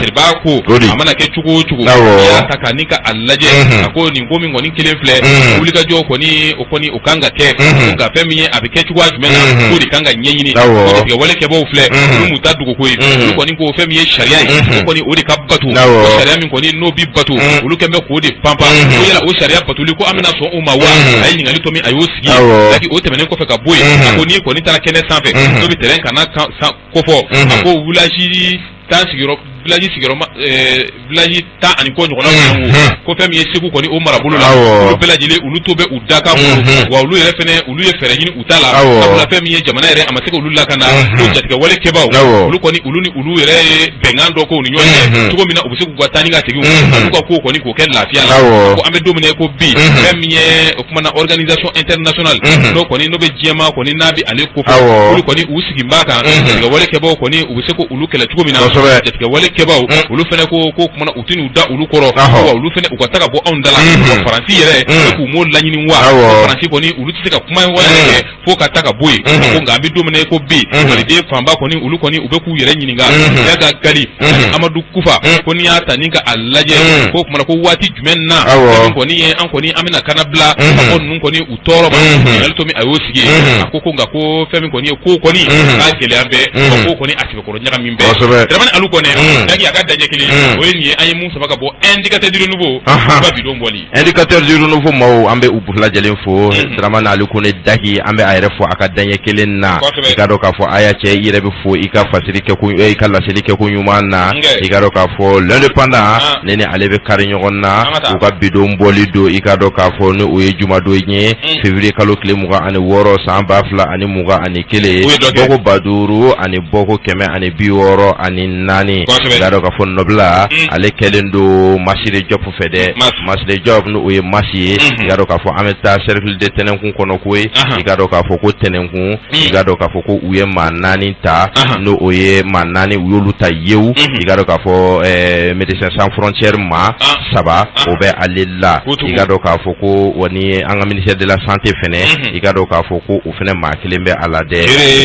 Jeliba ko a mana kɛ cogo o cogo i y'a ta ka ni ka a lajɛ a ko nin ko min kɔni kelen filɛ wulikajɔ kɔni o kɔni o kan ka kɛ nka fɛn min ye a bɛ kɛ cogoya jumɛn na k'o de kan ka ɲɛɲini jatigɛwale kɛbaaw filɛ olu m'u ta dogo ko ye olu kɔni ko fɛn min ye sariya ye o kɔni o de ka bato o sariya min kɔni n'o bi bato olu kɛlen bɛ k'o de panpan ko yala o sariya batoli ko an bɛna sɔn o ma wa a ye ɲininkali tɔ min a y'o sigi Laki o tɛmɛnen kɔfɛ ka bɔ yen a ko n'i kɔni taara kɛnɛ sanfɛ n'o bɛ terrain kan kofɔ a ko village 10 sigiyɔrɔ village sigiyɔrɔma village 10 ani kɔ ɲɔgɔnna ko fɛn min ye Segu kɔni o marabolo la olu bɛɛ lajɛlen olu to bɛ u dakan bolo wa olu yɛrɛ fɛnɛ olu ye fɛɛrɛ ɲini u ta la sabula fɛn min ye jamana yɛrɛ a ma se k'olu lakana ko jatigɛwale kɛbaaw olu kɔni olu ni olu yɛrɛ ye bɛnkan dɔ k'u ni ɲɔgɔn cɛ cogo min na u bɛ se k'u ka taa ni ka segin u ka kow kɔni k'o kɛ lafiya la ko an bɛ don min na ko bi fɛn min ye o kuma na organisation internationale n'o kɔni n'o bɛ diɲɛmaa kɔni n'a bɛ ale kofɔ olu kɔni u sigi b'a kan jatigɛwale kɛbaaw kɔni u bɛ se k'olu kɛlɛ cogo min na jatigɛwale kɛbaaw olu fana ko ko kuma na u tɛn'u da olu kɔrɔ wa olu fana u ka taa ka bɔ anw da la Faransi yɛrɛ k'u m'o laɲini wa Faransi kɔni olu tɛ se ka kuma kɛ fo ka taa ka bɔ yen ko nka an bɛ don min na ko bi maliden fanba kɔni olu kɔni u bɛ k'u yɛrɛ ɲininka Iyad Ag Ghali Amadu Kufa ko n'i y'a ta ni ka a lajɛ ko kuma na ko waati jumɛn na kɔni ye an kɔni an bɛna kana bila ka bɔ ninnu kɔni u tɔɔrɔ ma ɲininkali to min a y'o sigi a ko ko nka ko fɛn min kɔni ye ko kɔni k'a gɛlɛya bɛɛ ko kɔni a sɛbɛkɔrɔ ɲagami bɛɛ Dramani Alu Kɔnɛ Daki a ka daɲɛ kelen o ye nin ye an ye mun sama ka bɔ indicateur du renouveau ba bidon bɔli Indicateur du renouveau maaw an bɛ u bɛɛ lajɛlen fo Dramani Alu Kɔnɛ Daki an bɛ a yɛrɛ fo a ka daɲɛ kelen na i k'a dɔn k'a fɔ a y'a cɛ i yɛrɛ bɛ fo i ka fasiri kɛ i ka laseli kɛko ɲuman na i k'a dɔn k'a fɔ l'indépendant ne ni ale bɛ kari ɲɔgɔn na u ka bidon bɔli don i k'a dɔn k'a fɔ ni o ye jumadon ye février kalo tile 26 san 2021 bɔko 5000 ani bɔko 164 i k'a dɔn k'a fɔ nɔbila ale kɛlen don Masire Jɔpu fɛ dɛ Masire Jɔp n'o ye masi ye i k'a dɔn k'a fɔ an bɛ taa cercle de Tɛnɛnkun kɔnɔ koyi i k'a dɔn k'a fɔ ko Tɛnɛnkun i k'a dɔn k'a fɔ ko u ye maa naani ta n'o o ye maa naani u y'olu ta yewu i k'a dɔn k'a fɔ Médecins sans frontières maa saba o bɛ ale la i k'a dɔn k'a fɔ ko wa ni an ka ministère de la santé fɛnɛ i k'a dɔn k'a fɔ ko o fɛnɛ maa kelen bɛ a la dɛ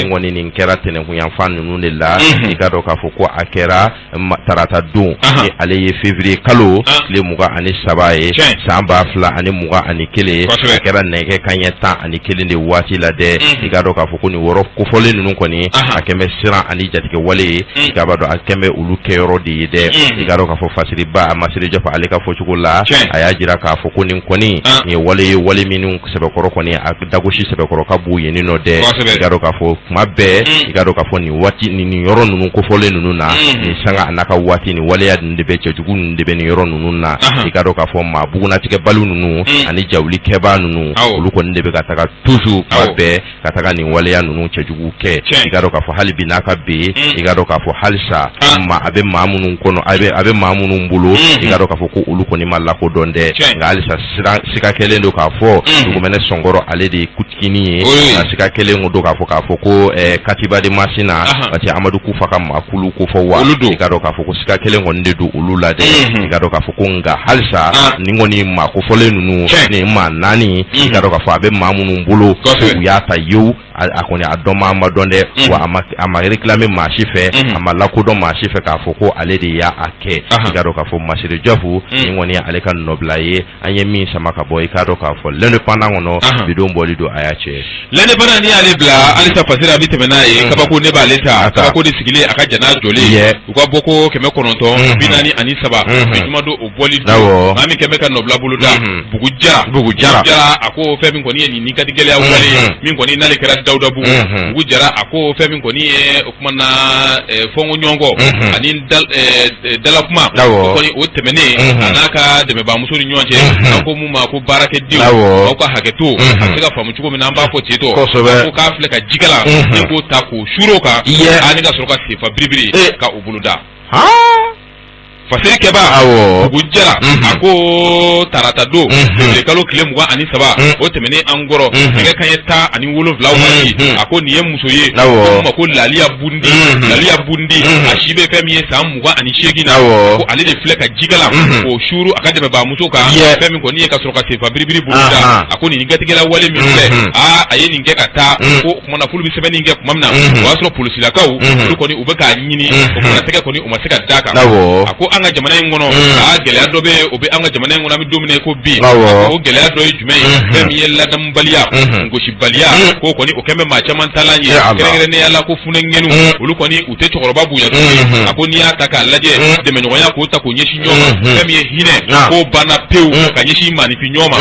nin kɔni nin kɛra Tɛnɛnkun yanfan ninnu de la i k'a dɔn k'a fɔ ko a kɛra Tarata don ni ale ye février kalo tile 23 ye san 2021, a kɛra nɛgɛ kanɲɛ 11 de waati la dɛ. I k'a dɔn k'a fɔ ko nin yɔrɔ kofɔlen ninnu kɔni, a kɛn bɛ siran ani jatigɛwale ye, i k'a dɔn a kɛn bɛ olu kɛyɔrɔ de ye dɛ. I k'a dɔn k'a fɔ fasiriba Masire Jɔpu, ale ka fɔcogo la, a y'a jira k'a fɔ ko nin kɔni nin ye wale ye, wale minnu sɛbɛkɔrɔ kɔni a dagosi sɛbɛkɔrɔ ka bon yen nɔ dɛ. I k'a dɔn k'a fɔ kuma bɛɛ, i k'a dɔn k'a fɔ nin waati nin yɔrɔ ninnu kofɔlen ninnu na, nin sanga a n'a ka waati, nin waleya ninnu de bɛ, cɛjugu ninnu de bɛ nin yɔrɔ ninnu na. I k'a dɔn k'a fɔ maa bugunnatigɛbali ninnu ani jawulikɛbaa ninnu, olu kɔni de bɛ ka taga toujours kuma bɛɛ ka taga nin waleya ninnu cɛjugu kɛ. I k'a dɔn k'a fɔ hali bi n'a ka be, i k'a dɔn k'a fɔ halisa ma a bɛ maa minnu kɔnɔ, a bɛ maa minnu bolo, i k'a dɔn k'a fɔ ko olu kɔni ma lakodɔn dɛ. Nka halisa siga kɛlen don k'a fɔ dugumɛnɛ sɔnkɔrɔ ale de ye kutiginin ye. Nka siga kɛlen don k'a fɔ ko katiba de Masina, parce que Amadu Kufa ka maakulu ko fɔ wa, i k'a dɔn k'a fɔ ko siga kɛlen kɔni de don olu la dɛ. I k'a dɔn k'a fɔ ko nka halisa nin kɔni maa kofɔlen ninnu, nin maa naani, i k'a dɔn k'a fɔ a bɛ maa minnu bolo, u y'a ta yew, a kɔni a dɔn maa ma dɔn dɛ, wa a ma réclamer maa si fɛ, a ma lakodɔn maa si fɛ k'a fɔ ko ale de y'a kɛ. I k'a dɔn k'a fɔ Masire Jɔfu, nin kɔni ale ka nɔbila ye, an ye min sama ka bɔ, i k'a dɔn k'a fɔ L'Indépendant kɔnɔ, bidon bɔli don a y'a cɛ. L'Indépendant, n'i y'ale bila halisa, fasiri a bɛ tɛmɛ n'a ye. Kabako ne b'ale ta, kabako de sigilen a ka jana jɔlen, u ka bɔ ko 943, bi juma don o bɔli don, maa min kɛmɛ ka nɔbila boloda, Bugu Jara. Bugu Jara. A ko fɛn min kɔni ye nin ni ka di gɛlɛya wale min kɔni n'ale kɛra Dawudabugu. Bugu Jara a ko fɛn min kɔni ye o kuma na fɔnko ɲɔgɔnkɔ ani dalakuma, o kɔni o tɛmɛnen a n'a ka dɛmɛbaamuso ni ɲɔgɔn cɛ, an ko mun ma ko baarakɛdenw, aw ka hakɛto, a bɛ se ka faamu cogo min na, an b'a fɔ ten tɔ. Ko k'a filɛ ka jikalan ni k'o ta k'o suur'o kan ani ka sɔrɔ ka senfa biribiri ka o boloda. Fasiri kɛba Bugu Jara a ko tarata don, février kalo tile 23, o tɛmɛnen an kɔrɔ, nɛgɛ kanɲɛ 17 waati, a ko nin ye muso ye ko ma ko Laliya Bundi. Laliya Bundi, a si bɛ fɛn min ye san 28 na, ko ale de filɛ ka jikalan k'o suuru a ka dɛmɛbaamuso kan, fɛn min kɔni ye ka sɔrɔ ka senfa biribiri boloda. A ko nin gatigɛla wale min filɛ, aa, a ye nin kɛ ka taa ko o kuma na k'olu bɛ sɛbɛnni kɛ tuma min na, o y'a sɔrɔ polisilakaw olu kɔni u bɛ k'a ɲini, o kuma tɛgɛ kɔni u ma se ka d'a kan. A ko an ka jamana in kɔnɔ, aa, gɛlɛya dɔ bɛ o bɛ an ka jamana in kɔnɔ, an bɛ don min na i ko bi. O gɛlɛya dɔ ye jumɛn ye? Fɛn min ye ladamubaliya, gosibaliya, k'o kɔni o kɛlen bɛ maa caman taalan ye, kɛrɛnkɛrɛnnenya la ko funɛŋɛniw, olu kɔni u tɛ cɛkɔrɔba bonya tuguni. A ko n'i y'a ta k'a lajɛ, dɛmɛɲɔgɔnya k'o ta k'o ɲɛsin ɲɔgɔn ma, fɛn min ye hinɛ, k'o banna pewu ka ɲɛsin maaninfin ɲɔgɔn ma.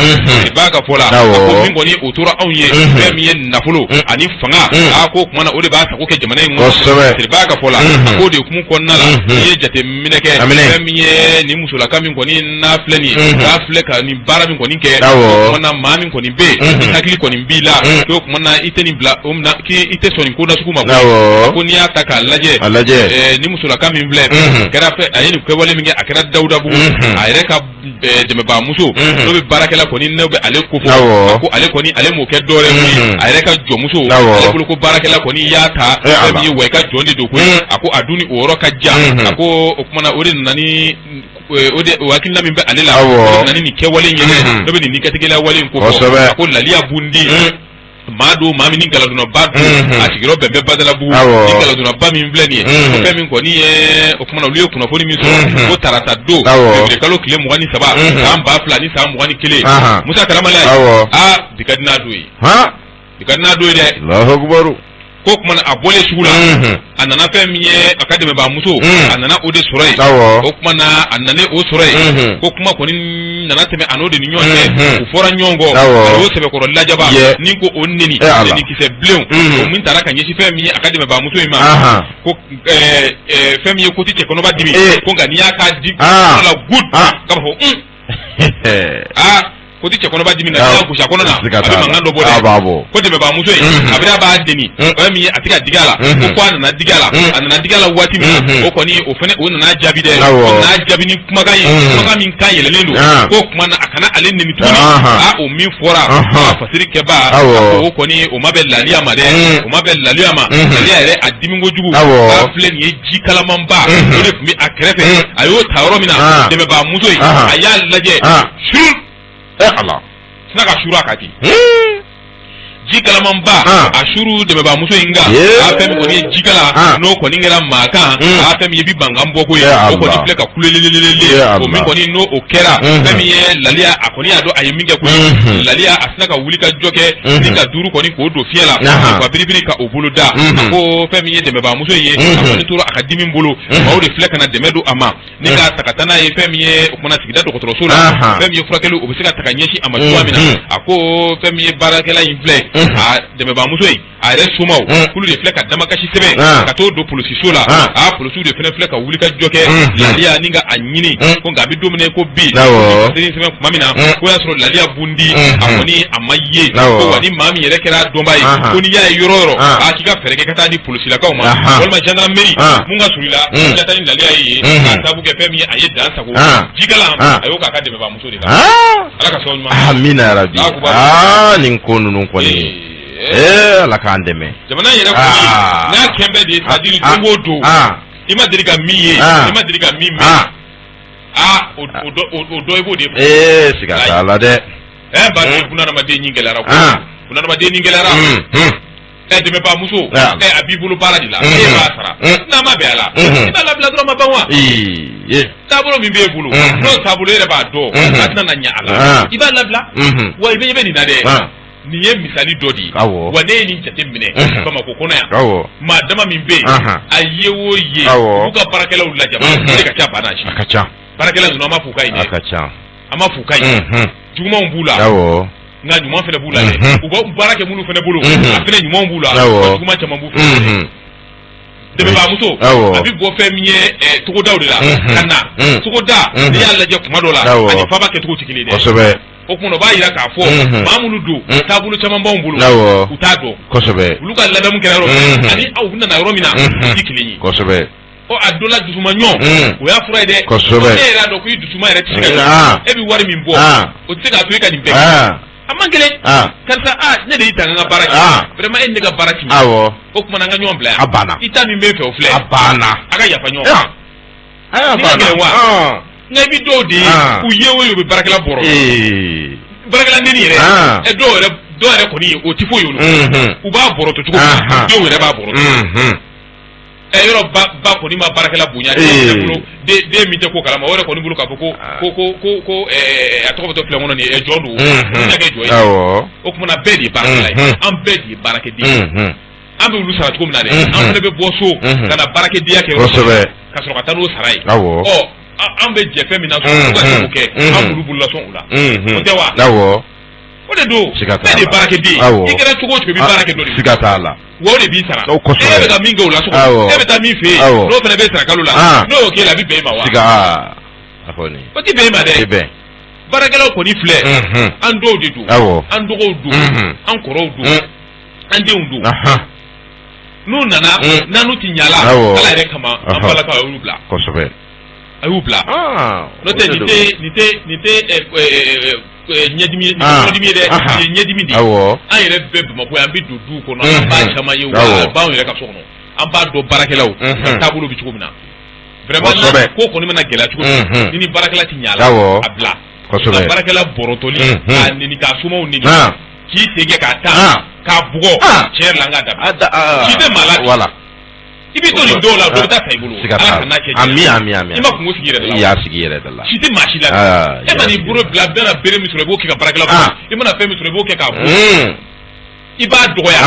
Ba ka fɔ la, a ko min kɔni o tora anw ye, fɛn min ye nafolo ani fanga, a ko tuma na o de b'a sago kɛ jamana in kɔnɔ. Siriba ka fɔ la, a k'o de hukumu kɔnɔna la, n'i ye jateminɛ kɛ, fɛn min ye nin musolaka min kɔni n'a filɛ nin ye, k'a filɛ ka nin baara min kɔni kɛ, o tuma na maa min kɔni bɛ yen, hakili kɔni b'i la, k'o tuma na i tɛ nin bila o minɛ, k'i tɛ sɔn nin ko nasugu ma. Ko n'i y'a ta k'a lajɛ, nin musolaka min filɛ, kɛra fɛ a ye nin kɛwale min kɛ, a kɛra Dawudabugu, a yɛrɛ ka dɛmɛbaamuso n'o bɛ baarakɛla kɔni n'o bɛ ale ko fɔ, a ko ale kɔni ale m'o kɛ dɔwɛrɛ ye, a yɛrɛ ka jɔnmuso, ale bolo ko baarakɛla kɔni y'a ta fɛn min ye, wa i ka jɔn de don koyi. A ko a dun ni o yɔrɔ ka jan. A ko o tuma na o de nana ni o de o hakilina min bɛ ale la, o de nana ni nin kɛwale in ye dɛ, n'o bɛ nin nikatigɛla wale in ko fɔ. A ko Laliya Bundi, maa don, maa min ni galadonnaba don, a sigiyɔrɔ bɛn bɛ Badalabugu. Ni galadonnaba min filɛ nin ye, ko fɛn min kɔni ye o tuma na olu ye kunnafoni min sɔrɔ ko tarata don, février kalo tile 23, san 2021, Musa Karamala, aa, bi ka di n'a don ye, bi ka di n'a don ye dɛ. Ko o tuma na a bɔlen sugu la, a nana fɛn min ye a ka dɛmɛbaamuso, a nana o de sɔrɔ yen. O tuma na a nana o sɔrɔ yen, ko kuma kɔni nana tɛmɛ a n'o de ni ɲɔgɔn cɛ, u fɔra ɲɔgɔn kɔ, a y'o sɛbɛkɔrɔ lajaba ni ko o neni, neni kisɛ bilenw, o min taara ka ɲɛsin fɛn min ye a ka dɛmɛbaamuso in ma, ko fɛn min ye ko tɛ cɛkɔnɔba dimi, ko nka n'i y'a k'a di la gud k'a b'a fɔ un, aa, ko ti cɛkɔnɔba dimi nka n'i y'a gosi a kɔnɔ na, a bɛ mankan dɔ bɔ dɛ. Ko dɛmɛbaamuso in, kabini a b'a deni, fɛn min ye a tɛ ka digi a la, ko a nana digi a la, a nana digi a la waati min na, o kɔni o fana o nana jaabi dɛ, o nana jaabi ni kumakan ye, kumakan min kan yɛlɛlen don, ko tuma na a kana ale neni tuguni. Aa, o min fɔra a fasiri kɛba, o kɔni o ma bɛn Laliya ma dɛ, o ma bɛn Laliya ma. Laliya yɛrɛ a dimi kojugu, a filɛ nin ye ji kalamanba, o de tun bɛ a kɛrɛfɛ, a y'o ta yɔrɔ min na, dɛmɛbaamuso in a y'a lajɛ sur, ala sina ka suuru a kan ten. Ji kalamanba a suru dɛmɛbaamuso in kan, a fɛn min kɔni ye jikala n'o kɔni kɛra maa kan, a fɛn min ye bi bankan bɔ ko ye, o kɔni filɛ ka kulelelelele. O min kɔni n'o o kɛra, fɛn min ye Laliya, a kɔni y'a dɔn a ye min kɛ koyi. Laliya a sina ka wuli ka jɔ kɛ ni ka duuru kɔni k'o don fiɲɛ la ka biribiri ka o bolo da. A ko fɛn min ye dɛmɛbaamuso in ye, a kɔni tora a ka dimi bolo, maaw de filɛ ka na dɛmɛ don a ma ni k'a ta ka taa n'a ye fɛn min ye o kumana sigida dɔgɔtɔrɔso la, fɛn min ye furakɛli o bɛ se ka ta ka ɲɛsin a ma cogoya min na. A ko fɛn min ye baarakɛla in filɛ, a dɛmɛbaamuso in, a yɛrɛ somaw k'olu de filɛ ka damakasi sɛbɛn ka t'o don polisiso la. A polisiw de fana filɛ ka wuli ka jɔ kɛ Laliya ni ka a ɲini ko nka a bɛ don min na ko bi sɛbɛn tuma min na ko y'a sɔrɔ Laliya Bundi a kɔni a ma ye. Ko wa ni maa min yɛrɛ kɛra dɔnbaa ye, ko n'i y'a ye yɔrɔ o yɔrɔ, a k'i ka fɛɛrɛ kɛ ka taa di polisilakaw ma walima gendarmerie mun ka surun i la, i ka taa ni Laliya ye k'a sabu kɛ fɛn min ye a ye dan sago jikalan a y'o k'a ka dɛmɛbaamuso de la. Ala ka sababu ɲuman. Amina yarabi. Aa, nin ko ninnu kɔni, ee, Ala k'an dɛmɛ. Jamana yɛrɛ kɔni n'a kɛn bɛ de ye, c'est à dire don o don i ma deli ka min ye, i ma deli ka min mɛn, aa, o dɔ i b'o de fɔ. Ee, siga t'a la dɛ. Ɛ, ba bunadamaden ɲin gɛlɛyara koyi, bunadamaden ɲin gɛlɛyara. Ɛ, dɛmɛbaamuso, ɛ, a b'i bolo baara de la, e b'a sara, n'a ma bɛn a la, i b'a labila dɔrɔn, ma ban wa? Taabolo min b'e bolo, n'o taabolo e yɛrɛ b'a dɔn a tɛna na ɲɛ a la, i b'a labila. Wa i bɛ ɲɛ bɛ nin na dɛ, nin ye misali dɔ de ye. Wa ne ye nin jate minɛ Bamakɔ kɔnɔ yan, maa dama min bɛ yen, a ye o ye, u ka baarakɛlaw lajaba, o de ka ca ba n'a si. A ka ca. Baarakɛla ninnu, an b'a f'u ka ɲi dɛ. A ka ca. An b'a f'u ka ɲi, jugumanw b'u la, nka ɲuman fana b'u la dɛ. U bɛ baara kɛ minnu fana bolo, a fana ɲumanw b'u la, wa juguman caman b'u fana. Dɛmɛbaamuso a bɛ bɔ fɛn min ye togodaw de la ka na togoda, n'i y'a lajɛ kuma dɔ la, ani faaba kɛcogo tɛ kelen ye dɛ. O tuma o b'a jira k'a fɔ maa minnu don, taabolo caman b'anw bolo, u t'a dɔn. Olu ka ladamu kɛra yɔrɔ min ani aw nana yɔrɔ min na, o tɛ kelen ye. Ɔ, a dɔ la dusumaɲɔ, o y'a fura ye dɛ. E yɛrɛ y'a dɔn ko i dusuma yɛrɛ tɛ se ka, e bɛ wari min bɔ, o tɛ se k'a to e ka nin bɛɛ kɛ. A man gɛlɛn, karisa, aa, ne de y'i ta n ka baara kɛ, vraiment e ni ne ka baara ti ɲɛ. O tuma na an ka ɲɔgɔn bila yan. A banna. I ta min bɛ n fɛ, o filɛ. A banna. A ka yafa ɲɔgɔn ma. A Nin ka gɛlɛn wa? Nka i bɛ dɔw de ye, u ye o ye, u bɛ baarakɛla bɔrɔ, baarakɛla neni yɛrɛ. Ɛ, dɔw yɛrɛ kɔni, o tɛ foyi ye olu. U b'a bɔrɔtɔ cogo min, denw yɛrɛ b'a bɔrɔtɔ. Ɛ, yɔrɔ ba kɔni ma baarakɛla bonya, den bolo, den min tɛ ko kalama, o yɛrɛ kɔni bolo k'a fɔ ko a tɔgɔ bɛ to filɛ kɔnɔ nin ye, jɔn don, n kɛ jɔn ye. O tuma na bɛɛ de ye baarakɛla ye, an bɛɛ de ye baarakɛden ye. An bɛ olu sara cogo min na dɛ, an fana bɛ bɔ so ka na baarakɛdenya kɛ yɔrɔ ka sɔrɔ ka taa n'o sara ye. Ɔ, an bɛ jɛ fɛn min na so, ka se k'o kɛ, an b'olu bololasɔn o la, o tɛ wa? O de don, bɛɛ de ye baarakɛden ye. I kɛra cogo o cogo, i bɛ baara kɛ dɔ de. Siga t'a la. Wa o de b'i sara. E bɛ ka min kɛ o la so kɔnɔ, e bɛ taa min fɛ yen, n'o fana bɛ sara kalo la, n'o y'o k'e la, a bɛ bɛn e ma wa? Siga a kɔni. O tɛ bɛn e ma dɛ. Baarakɛlaw kɔni filɛ, an dɔw de don, an dɔgɔw don, an kɔrɔw don, an denw don. N'u nana n'an n'u ti ɲa la, Ala yɛrɛ kama, an balakaw, a y'olu bila. A y'u bila. N'o tɛ, nin tɛ ɲɛdimi ye, nin tɛ kɔnɔdimi ye dɛ, nin ye ɲɛdimi de ye. An yɛrɛ bɛɛ Bamakɔ yan, an bɛ don duw kɔnɔ, an b'a caman ye, wa a b'anw yɛrɛ ka so kɔnɔ, an b'a dɔn baarakɛlaw ka taabolo bɛ cogo min na. Vraiment, ko kɔni mana gɛlɛya cogo min, ni baarakɛla ti ɲa la, a bila. Ka baarakɛla bɔrɔtɔli, k'a neni, k'a somaw neni, k'i sen kɛ k'a ta, k'a bugɔ, tiɲɛ yɛrɛ la, an k'a dabila. Si tɛ maa la. Voilà. I bɛ to nin dɔw la, dɔ bɛ taa sa i bolo. Ala kan'a kɛ. Ami, ami, ami. I ma kungo sigi i yɛrɛ da la. I y'a sigi i yɛrɛ da la. Si tɛ maa si la. E ma n'i bolo bila, bɛɛ na bere min sɔrɔ, i b'o kɛ ka baarakɛla bugɔ. I mana fɛn min sɔrɔ, i b'o kɛ k'a bugɔ. I b'a dɔgɔya.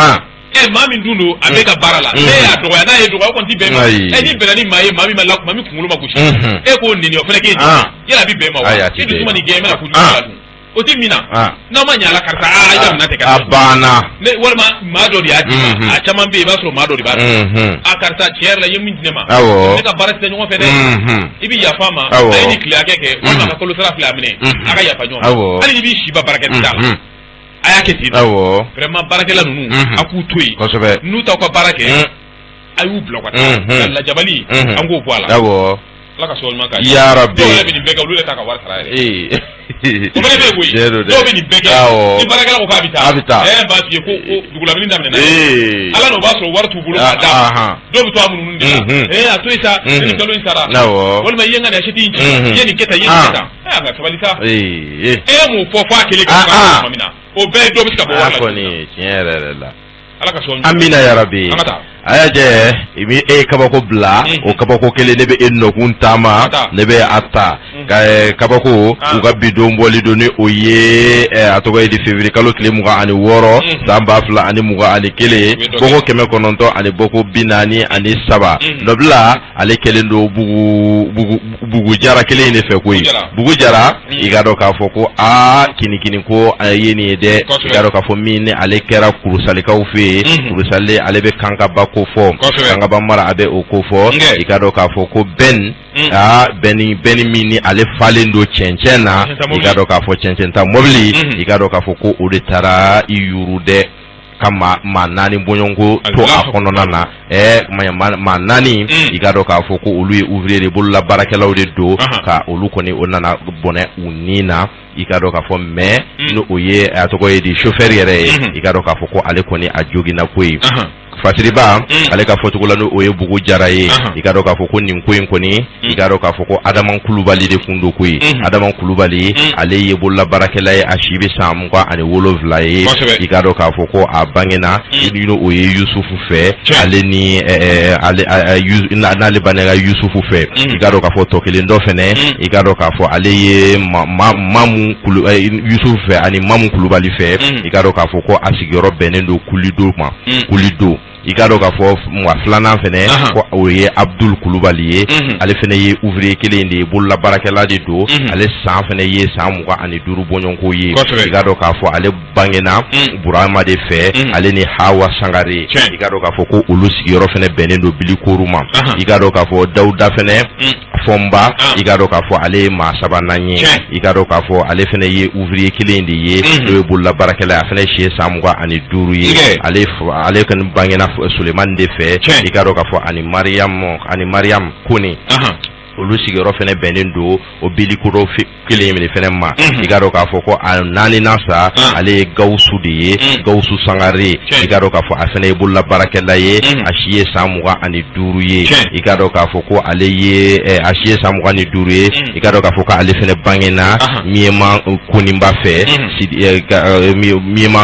Ɛ, maa min dun don a bɛ ka baara la, ne y'a dɔgɔya, n'a ye dɔgɔya, o kɔni tɛ bɛn ma. Ɛ, ni bɛnna ni maa ye, maa min ma la, maa min kunkolo ma gosi, e k'o neni, o fana k'e neni, yala a bɛ bɛn ma wa? I dusu ma nin gɛn, i bɛna kojugu k'a la dun? O tɛ min na, n'aw ma ɲɛ a la, karisa, aa, i ka minɛn tɛ kɛ. A banna. Ne walima maa dɔ de y'a d'i ma, a caman bɛ yen, i b'a sɔrɔ maa dɔ de b'a d'i ma. A karisa, tiɲɛ yɛrɛ la, i ye min di ne ma, ne ka baara tɛ ɲɔgɔn fɛ dɛ, i bɛ yafa a ma, a ye nin tile hakɛ kɛ, walima a ka kalo sara filɛ, a minɛ, a ka yafa ɲɔgɔn ma. Hali n'i b'i si ban baarakɛ t'a la, a y'a kɛ ten. Vraiment, baarakɛla ninnu, a k'u to yen. N'u t'aw ka baara kɛ, a y'u bila ka taa. Nka lajabali, an k'o bɔ a la. Ala ka sababu ɲuman k'an ye. Yarabi. Dɔw yɛrɛ bɛ nin bɛɛ kɛ, olu yɛrɛ t'a ka wari sara yɛrɛ. O fana bɛ yen koyi. Dɔw bɛ nin bɛɛ kɛ, ni baarakɛla ko k'a bɛ taa, a bɛ taa, ɛ, b'a f'i ye ko dugulamini daminɛna. Ala n'o b'a sɔrɔ wari t'u bolo k'a d'a ma. Dɔw bɛ to a munumunu de la. Ee, a to yen sa, ne ni kalo in sara. Walima i ye n ka nin assiette in ci, i ye nin kɛ tan, i ye nin kɛ tan. Ɛ, a ka sabali sa. E ye mun fɔ f'a kelen ka tuma min na? O bɛɛ ye dɔ bɛ se ka bɔ wari la. A kɔni tiɲɛ yɛrɛ yɛrɛ la. Ala ka sɔn. Amina yarabi. An ka taa. A y'a jɛ i bɛ e ye kabako bila o kabako kelen ne bɛ e nɔkun taama ne bɛ a ta kabako u ka bi don bɔli don ni o ye a tɔgɔ ye di février kalo tile 26 san 2021 bɔko 900 ani bɔko 43 nɔbila ale kɛlen don bugu jara kelen in de fɛ koyi bugu jara i k'a dɔn k'a fɔ ko aa kinikini ko a ye nin ye dɛ i k'a dɔn k'a fɔ min ni ale kɛra kurusalikaw fɛ yen kurusale ale bɛ kankaba ko fɔ kankaba mara a bɛ o ko fɔ i k'a dɔn k'a fɔ ko bɛn aa bɛni min ni ale falen don cɛncɛn na i k'a dɔn k'a fɔ cɛncɛn ta mɔbili i k'a dɔn k'a fɔ ko o de taara i yuru dɛ ka maa naani bɔɲɔgɔnko to a kɔnɔna na maa naani i k'a dɔn k'a fɔ ko olu ye ouvrier de bolola baarakɛlaw de don ka olu kɔni o nana bɔnɛ u ni na i k'a dɔn k'a fɔ mais ni o ye a tɔgɔ ye di chauffeur yɛrɛ ye i k'a dɔn k'a fɔ ko ale kɔni a joginna koyi Fasiriba ale ka fɔcogo la n'o ye Bugu Jara ye i k'a dɔn k'a fɔ ko nin ko in kɔni i k'a dɔn k'a fɔ ko Adama Kulubali de kun don koyi Adama Kulubali ale ye bolola baarakɛla ye a si bɛ san 27 ye i k'a dɔn k'a fɔ ko a bangena o ye Yusufu fɛ ale ni n'ale bangena Yusufu fɛ i k'a dɔn k'a fɔ tɔ kelen dɔ fɛnɛ i k'a dɔn k'a fɔ ale ye Mamu Yusufu fɛ ani Mamu Kulubali fɛ i k'a dɔn k'a fɔ ko a sigiyɔrɔ bɛnnen don Kulido ma Kulido i k'a dɔn k'a fɔ maa filanan fɛnɛ ko o ye Abdul Kulubali ye ale fɛnɛ ye ouvrier kelen de ye bolola baarakɛla de don ale san fɛnɛ ye san 25 bɔɲɔgɔnko ye i k'a dɔn k'a fɔ ale bangena Burama de fɛ ale ni Hawa Sangare i k'a dɔn k'a fɔ ko olu sigiyɔrɔ fɛnɛ bɛnnen don Bilikoru ma i k'a dɔn k'a fɔ Dawuda fɛnɛ Fɔnba i k'a dɔn k'a fɔ ale ye maa sabanan ye i k'a dɔn k'a fɔ ale fɛnɛ ye ouvrier kelen de ye n'o ye bolola baarakɛla ye a fɛnɛ si ye san 25 ye ale ale kɔni bangena Sulemani de fɛ i k'a dɔn k'a fɔ ani Mariam Kone olu sigiyɔrɔ fɛnɛ bɛnnen don o Bilikoro kelen in de fɛnɛ ma i k'a dɔn k'a fɔ ko a naaninan sa ale ye Gawusu de ye Gawusu Sangare i k'a dɔn k'a fɔ a fɛnɛ ye bolola baarakɛla ye a si ye san 25 ye i k'a dɔn k'a fɔ ko ale ye a si ye san 25 ye i k'a dɔn k'a fɔ ko ale fɛnɛ bangena Miyema Koninba fɛ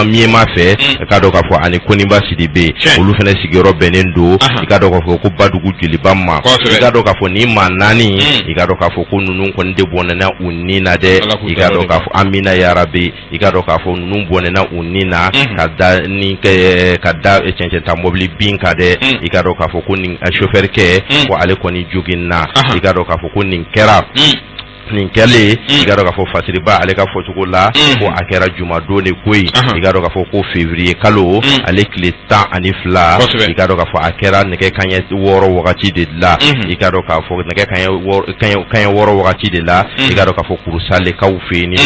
Miyema fɛ i k'a dɔn k'a fɔ ani Koninba Sidibe olu fɛnɛ sigiyɔrɔ bɛnnen don i k'a dɔn k'a fɔ ko Badugu Joliba ma i k'a dɔn k'a fɔ nin maa naani i k'a dɔn k'a fɔ ko ninnu kɔni de bɔnɛna u ni na dɛ i k'a dɔn k'a fɔ amina yarabi i k'a dɔn k'a fɔ ninnu bɔnɛna u ni na ka da ni ka da cɛncɛn ta mobili bin kan dɛ i k'a dɔn k'a fɔ ko nin chauffeur kɛ ko ale kɔni joginna i k'a dɔn k'a fɔ ko nin kɛra nin kɛlen i k'a dɔn k'a fɔ Fasiriba ale ka fɔcogo la ko a kɛra jumadon de koyi i k'a dɔn k'a fɔ ko février kalo ale tile 12 i k'a dɔn k'a fɔ a kɛra nɛgɛ kanɲɛ 6 wagati de la i k'a dɔn k'a fɔ nɛgɛ kanɲɛ 6 wagati de la i k'a dɔn k'a fɔ Kurusalekaw fɛ yen nɔ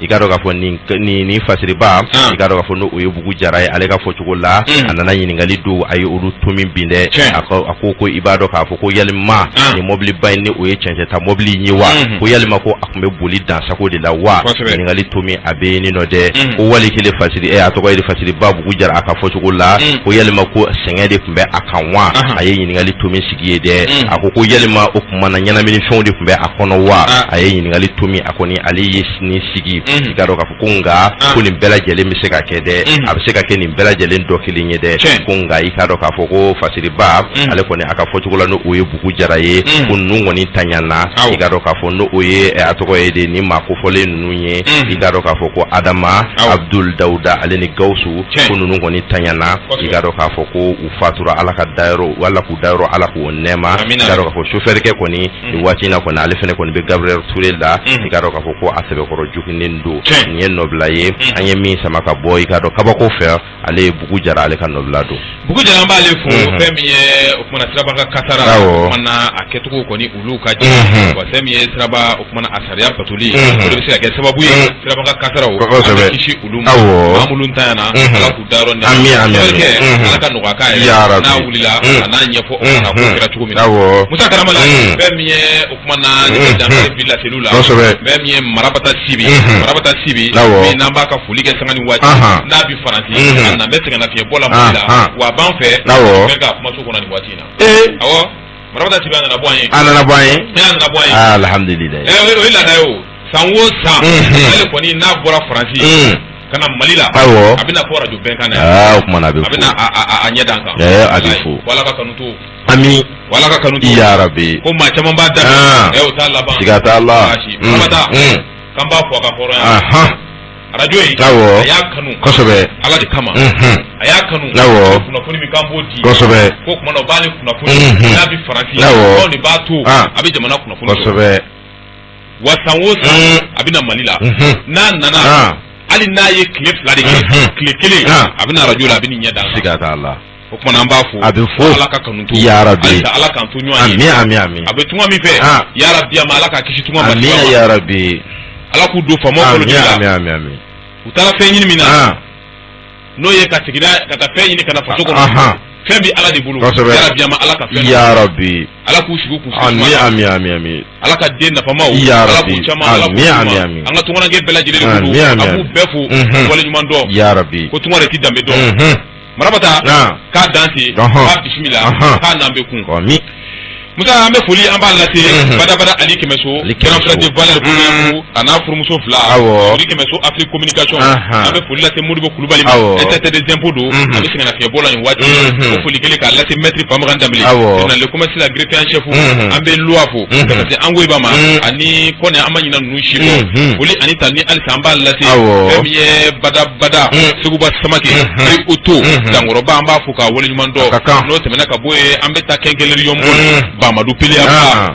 i k'a dɔn k'a fɔ nin Fasiriba i k'a dɔn k'a fɔ n'o ye Bugu Jara ye ale ka fɔcogo la a nana ɲininkali don a ye olu tomi bin dɛ a ko i b'a dɔn k'a fɔ ko yalima nin mɔbiliba in ni o ye cɛncɛn ta mɔbili in ye wa ko yalima ko a tun bɛ boli dansago de la wa ɲininkali tomi a bɛ yen nɔ dɛ ko wali kelen fasiri a tɔgɔ ye Fasiriba Bugu Jara a ka fɔcogo la ko yalima ko sɛgɛn de tun bɛ a kan wa a ye ɲininkali tomi sigi ye dɛ a ko ko yalima o tuma na ɲɛnaminifɛnw de tun bɛ a kɔnɔ wa a ye ɲininkali tomi a kɔni ale ye nin sigi i k'a dɔn k'a fɔ ko nka ko nin bɛɛ lajɛlen bɛ se ka kɛ dɛ a bɛ se ka kɛ nin bɛɛ lajɛlen dɔ kelen ye dɛ ko nka i k'a dɔn k'a fɔ ko Fasiriba ale kɔni a ka fɔcogo la n'o ye Bugu Jara ye ko ninnu kɔni tanyana i k'a dɔn k'a fɔ n'o ye a tɔgɔ ye de ni maa kofɔlen ninnu ye i k'a dɔn k'a fɔ ko Adama Abdul Dawuda ale ni Gawusu ko ninnu kɔni tanyana i k'a dɔn k'a fɔ ko u fatura Ala ka dayɔrɔ Ala k'u dayɔrɔ Ala k'o nɛɛma i k'a dɔn k'a fɔ chauffeur kɛ kɔni nin waati in na kɔni ale fana kɔni bɛ Gabriel Touré la i k'a dɔn k'a fɔ ko a sɛbɛkɔrɔ joginnen don nin ye nɔbila ye an ye min sama ka bɔ i k'a dɔn kabako fɛ ale ye Bugu Jara ale ka nɔbila don Bugu Jara an b'ale fo fɛn min ye o kumana siraba ka kasara o kumana a kɛcogo kɔni olu ka jɛ wa fɛn min ye siraba o kumana a sariya batoli o de bɛ se ka kɛ sababu ye siraba ka kasaraw an bɛ kisi olu ma maa minnu ntanyana Ala k'u dayɔrɔ nɛɛma Ala ka nɔgɔya k'a ye n'a wulila a n'a ɲɛfɔ o kumana ko kɛra cogo min na Musa Karamala fɛn min ye o kumana ni dankari bi laseliw la fɛn min ye Marabata Sibi Marabata Sibi min n'an b'a ka foli kɛ sanga ni waati n'a bi Faransi a na bɛ sɛgɛnnafiɲɛbɔ la Mali la wa a b'an fɛ bɛ ka kumaso kɔnɔ nin waati in na awɔ Marabata Sibi a nana bɔ an ye a nana bɔ an ye a nana bɔ an ye alhamdulilayi o ye laada ye o san o san ale kɔni n'a bɔra Faransi. Ka na Mali la. Awɔ. A bɛ na fɔ radio bɛnkan na yan. Aa o tuma na a bɛ A fo. bɛ na a ɲɛ d'an kan. Ɛɛ, a bɛ fo. Ko Ala ka kanu to. Ami. Ko Ala ka kanu to. Ya rabi. Ko maa caman b'a daminɛ. Ah. Ɛ o t'a laban. Siga t'a la. Baasi. Marabata. K'an b'a fo a ka hɔrɔnya. Ahan. Radio in. Awɔ. A y'a kanu. Kosɛbɛ. Ala de kama. A y'a kanu. Awɔ. Ko kunnafoni min k'an b'o di. Kosɛbɛ. Ko tuma na o b'ale kunnafoni. N'a bɛ Faransi. Awɔ. Anw de b'a to. Ah. A bɛ jamana kunnafoni sɔrɔ. Kosɛbɛ. Wa san o san a bɛ na Mali la. N'a nana. Ah. Hali n'a ye tile 2 de kɛ. Tile 1. Ah. A bɛ na radio la, a bɛ nin ɲɛ d'an kan. Siga t'a la. O tuma na an b'a fo. A bɛ fo. Ala ka kanu to. Ya rabi. Halisa Ala k'an to ɲɔgɔn ye. Ami ami ami. A bɛ tunga min fɛ. Ah. Ya rabi a ma Ala k'a kisi tunga Ami masiba ma. ya rabi. Ala k'u don faamaw bolo Ami la. ami ami ami. U taara fɛn ɲini min na. Ah. N'o ye ka segin ka taa fɛn ɲini ka na faso kɔnɔ. Ahan. Fɛn bɛ Ala de bolo. Kosɛbɛ. Ya rabi a ma Ala ka fɛn. Ya rabi. Ala k'u sigi k'u Ami ami ami ami. Ala ka den nafamaw. Ya Ala Rabbi. k'u caman Ala k'u Ami, d'u ma. ami, ami. An ka tunkaranke bɛɛ lajɛlen de ko Ami, don. ami, An b'u ami. bɛɛ fo. Waleɲuman dɔn. Ya Rabbi. Ko tunga de ti danbe dɔn. Marabata. K'a danse. K'a bisimila. K'a n'an bɛ kun. Ami. Musa an bɛ foli an b'a lase badabada Ali Kɛmɛso grand frère de valeur ko a n'a furumuso fila Awɔ. Sori Kɛmɛso Afrique communication Anhan. an bɛ foli lase Modibo Kulubali ma Awɔ. inspecteur des impôts don a bɛ sɛgɛnnafiɲɛbɔ la nin waati o foli kelen k'a lase maître Bamagan Danbele Awɔ. tribunal de commerce la greffier en chef an bɛ loi fo ka taa se Angoyiba ma ani Kɔnɛ an ma ɲinɛ ninnu si kɔ foli ani tanuni halisa an b'a lase Awɔ. fɛn min ye badabada Seguba Samake Prix Auto Dankɔrɔba an b'a fo k'a waleɲuman dɔn A ka kan. n'o tɛmɛna ka bɔ yen an bɛ taa quincaillerie Yɔnbɔl Bamadu Peleya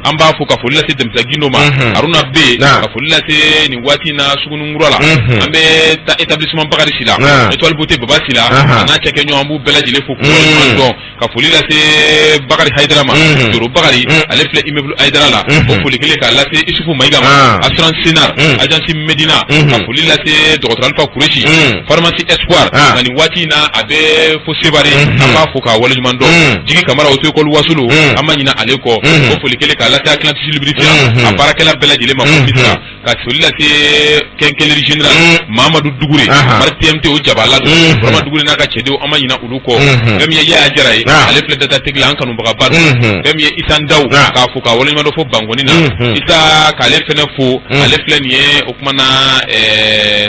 an b'a fo ka foli lase Denmisɛn Gindo ma Haruna B ka foli lase nin waati in na Sugunikura la an bɛ taa établissement Bakari Sila Étoile Beauté Baba Sila a n'a cɛkɛɲɔgɔn an b'u bɛɛ lajɛlen fo k'u waleɲuman dɔn ka foli lase Bakari Hayidara ma Joro Bakari ale filɛ immeuble Hayidara la o foli kelen k'a lase Isufu Mayiga ma assurance Sénar agence Medina ka foli lase dɔgɔtɔrɔ Alpha Kuresi pharmacie Espoir nka nin waati in na a bɛ fo Sevare an b'a fo k'a waleɲuman dɔn Jigi Kamara auto école Wasolo an ma ɲinɛ ale kɔ o foli kelen k'a lase Atlantis lubrifiant a baarakɛla bɛɛ lajɛlen ma fo Misira ka foli lase quincaillerie général Mamadu Dugure Mari TMT o jabala don Burama Dugure n'a ka cɛdenw an ma ɲinɛ olu kɔ fɛn min ye Yaya Jara ye ale filɛ Data Tech la an kanubagaba don fɛn min ye Isa Ndaw k'a fo k'a waleɲuman dɔn fo Bankɔni na Isa k'ale fɛnɛ fo ale filɛ nin ye o kuma na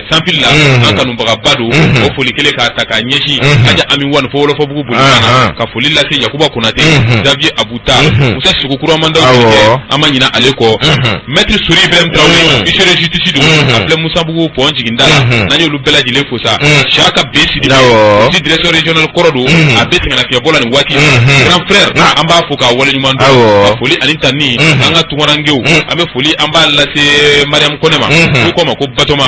Sanfili la an kanubagaba don o foli kelen k'a ta k'a ɲɛsin Aja Ami Wani fo Wɔlɔfɔbugu Bolifana ka foli lase Yakuba Konate Xavier Abuta Musa Sogo Kuramandaw an ma ɲinɛ ale kɔ Maître Sori Ibrahim Traoré huissier de justice don a filɛ Musabugu pont jiginda la n'an y'olu bɛɛ lajɛlen fo sa Siyaka B Sidibe aussi directeur régional kɔrɔ don a bɛ sɛgɛnnafiɲɛbɔ la nin waati grand frère an b'a fo k'a waleɲuman dɔn ka foli ani tanuni an ka tunkarankew an bɛ foli an b'a lase Mariam Kɔnɛ ma n'u k'a ma ko Batɔma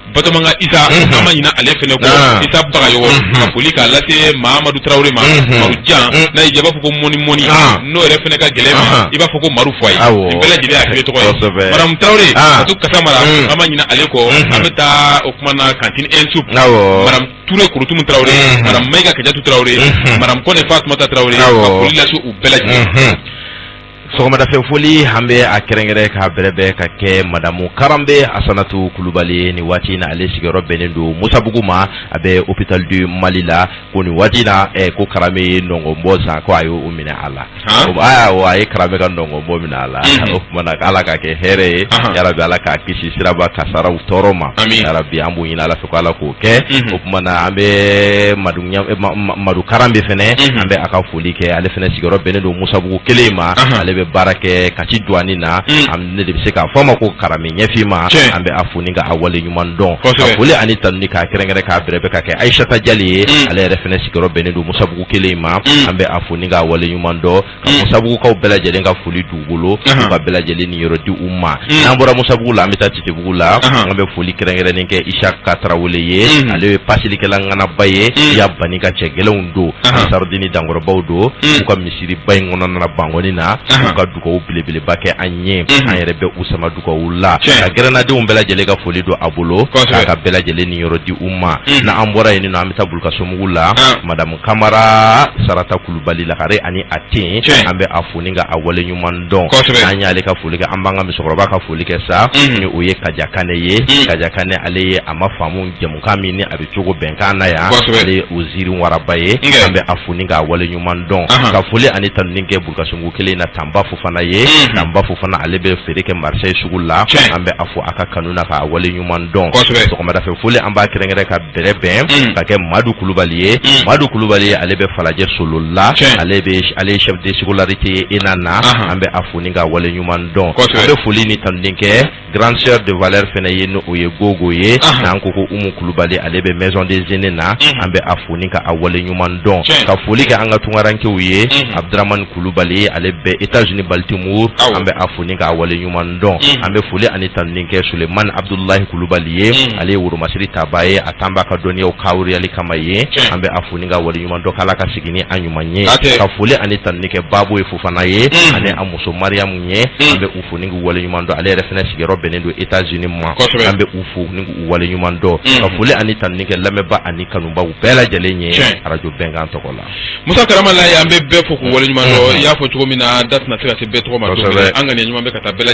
Batɔma ka Isa an ma ɲinɛ ale fɛnɛ kɔ Isa Bagayɔgɔ ka foli k'a lase Mahamadu Tarawele ma Maru Jan n'a y'i diya i b'a fɔ ko mɔni mɔni n'o yɛrɛ fɛnɛ ka gɛlɛn ma i b'a fɔ ko Maru Faye nin bɛɛ lajɛlen y'a kelen tɔgɔ ye Maramu Tarawele ka to Kasamara an ma ɲinɛ ale kɔ an bɛ taa o kuma na cantine Insoup Maramu Ture Kurutumu Tarawele Maramu Mayiga Kajatu Tarawele Maramu Kɔnɛ Fatumata Tarawele ka foli lase u bɛɛ lajɛlen. Sɔgɔmadafɛ foli an bɛ a kɛrɛnkɛrɛn k'a bɛrɛbɛn ka kɛ madamu Karanbe Asanatu Kulubali ni waati in na ale sigiyɔrɔ bɛnnen don Musabugu ma a bɛ hôpital du Mali la ko nin waati in na ko Karanbe ye nɔngɔnbɔ san ko a y'o minɛ a la a ye Karanbe ka nɔngɔnbɔ minɛ a la o tuma na Ala k'a kɛ hɛrɛ ye yarabi Ala k'a kisi siraba kasaraw tɔɔrɔ ma yarabi an b'o ɲini Ala fɛ ko Ala k'o kɛ o tuma na an bɛ Madu Karanbe fɛnɛ an bɛ a ka foli kɛ ale fɛnɛ sigiyɔrɔ bɛnnen don Musabugu kelen ma ale bɛ baara kɛ Kati douane na ne de bɛ se k'a fɔ a ma ko Karanbe ɲɛfinma an bɛ a fo ni ka a wale ɲuman dɔn ka foli ani tanuni k'a kɛrɛnkɛrɛn k'a bɛrɛbɛn ka kɛ Ayisata Jali ye ale yɛrɛ fɛnɛ sigiyɔrɔ bɛnnen don Musabugu kelen ma an bɛ a fo ni k'a wale ɲuman dɔn ka Musabugukaw bɛɛ lajɛlen ka foli d'u bolo u ka bɛɛ lajɛlen niyɔrɔ di u ma n'an bɔra Musabugu la an bɛ taa Titibugu la an bɛ foli kɛrɛnkɛrɛnnen kɛ Isaka Tarawele ye ale ye pasilikɛla ŋanaba ye ya bani ka cɛ gɛlɛnw don Ansarudini dankɔrɔbaw don u ka misiriba in kɔnɔna na Bankɔni na u ka dugawu belebeleba kɛ an ye an yɛrɛ bɛ u sama dugawu la ka gɛrɛnnadenw bɛɛ lajɛlen ka foli don a bolo k'a ka bɛɛ lajɛlen niyɔrɔ di u ma n'an bɔra yen nɔ an bɛ taa Bulukasomugu la madamu Kamara Sarata Kulubali Lagare ani a ten an bɛ a fo ni ka a wale ɲuman dɔn n'an y'ale ka foli kɛ an b'an ka musokɔrɔba ka foli kɛ sa ni o ye Kaja Kanɛ ye Kaja Kanɛ ale ye a ma faamu jɛmukan min ni a bɛ cogo bɛnkan na yan ale ye o ziiri waraba ye an bɛ a fo ni k'a wale ɲuman dɔn ka foli ani tanuni kɛ Bulukasobugu kelen na Tanba ba Fofana ye, Tan ba Fofana, ale bɛ feere kɛ Marseille sugu la. An bɛ a fo a ka kanu na k'a wale ɲuman dɔn. Sɔgɔmada fɛ foli, an b'a kɛrɛnkɛrɛn ka bɛrɛ bɛn ka kɛ Madu Kulubali ye. Madu Kulubali, ale bɛ Falajɛ Solo la, ale bɛ, ale ye chef de scolarité ye ENA na. An bɛ a fo ni k'a wale ɲuman dɔn. An bɛ foli ni tanuni kɛ grande sœur de valeur fɛnɛ ye, n'o ye Gogo ye, n'an ko ko Umu Kulubali, ale bɛ maison des aînés na. An bɛ a fo ni ka a wale ɲuman dɔn. Ka foli kɛ an ka tunkarankew ye, Abdramani Kulubali, ale bɛ États-Unis Baltimore, an bɛ a fo ni k'a wale ɲuman dɔn. An bɛ foli ani tanuni kɛ Sulemani Abdulahi Kulubali ye, ale ye woromasiri tabaa ye, a tan b'a ka dɔnniyaw kawuriyali kama ye. An bɛ a fo ni k'a wale ɲuman dɔn, k'Ala ka segin ni a ɲuman ye. Ka foli ani tanuni kɛ Babo ye Fofana ye, ani a muso Mariyamu ye. An bɛ u fo ni k'u wale ɲuman dɔn. Ale yɛrɛ fana sigiyɔrɔ bɛnnen don États-Unis ma. An bɛ u fo ni k'u wale ɲuman dɔn. Ka foli ani tanuni kɛ lamɛnbaa ani kanubaw bɛɛ lajɛlen ye arajo Bɛnkan tɔgɔ la. Musa Karamala ye, an bɛ bɛɛ fo k'u waleɲuman dɔn. I y'a fɔ cogo min na, da tɛna se ka se bɛɛ tɔgɔ ma don kelen. An ŋaniya ɲuman bɛ ka taa bɛɛ lajɛlen.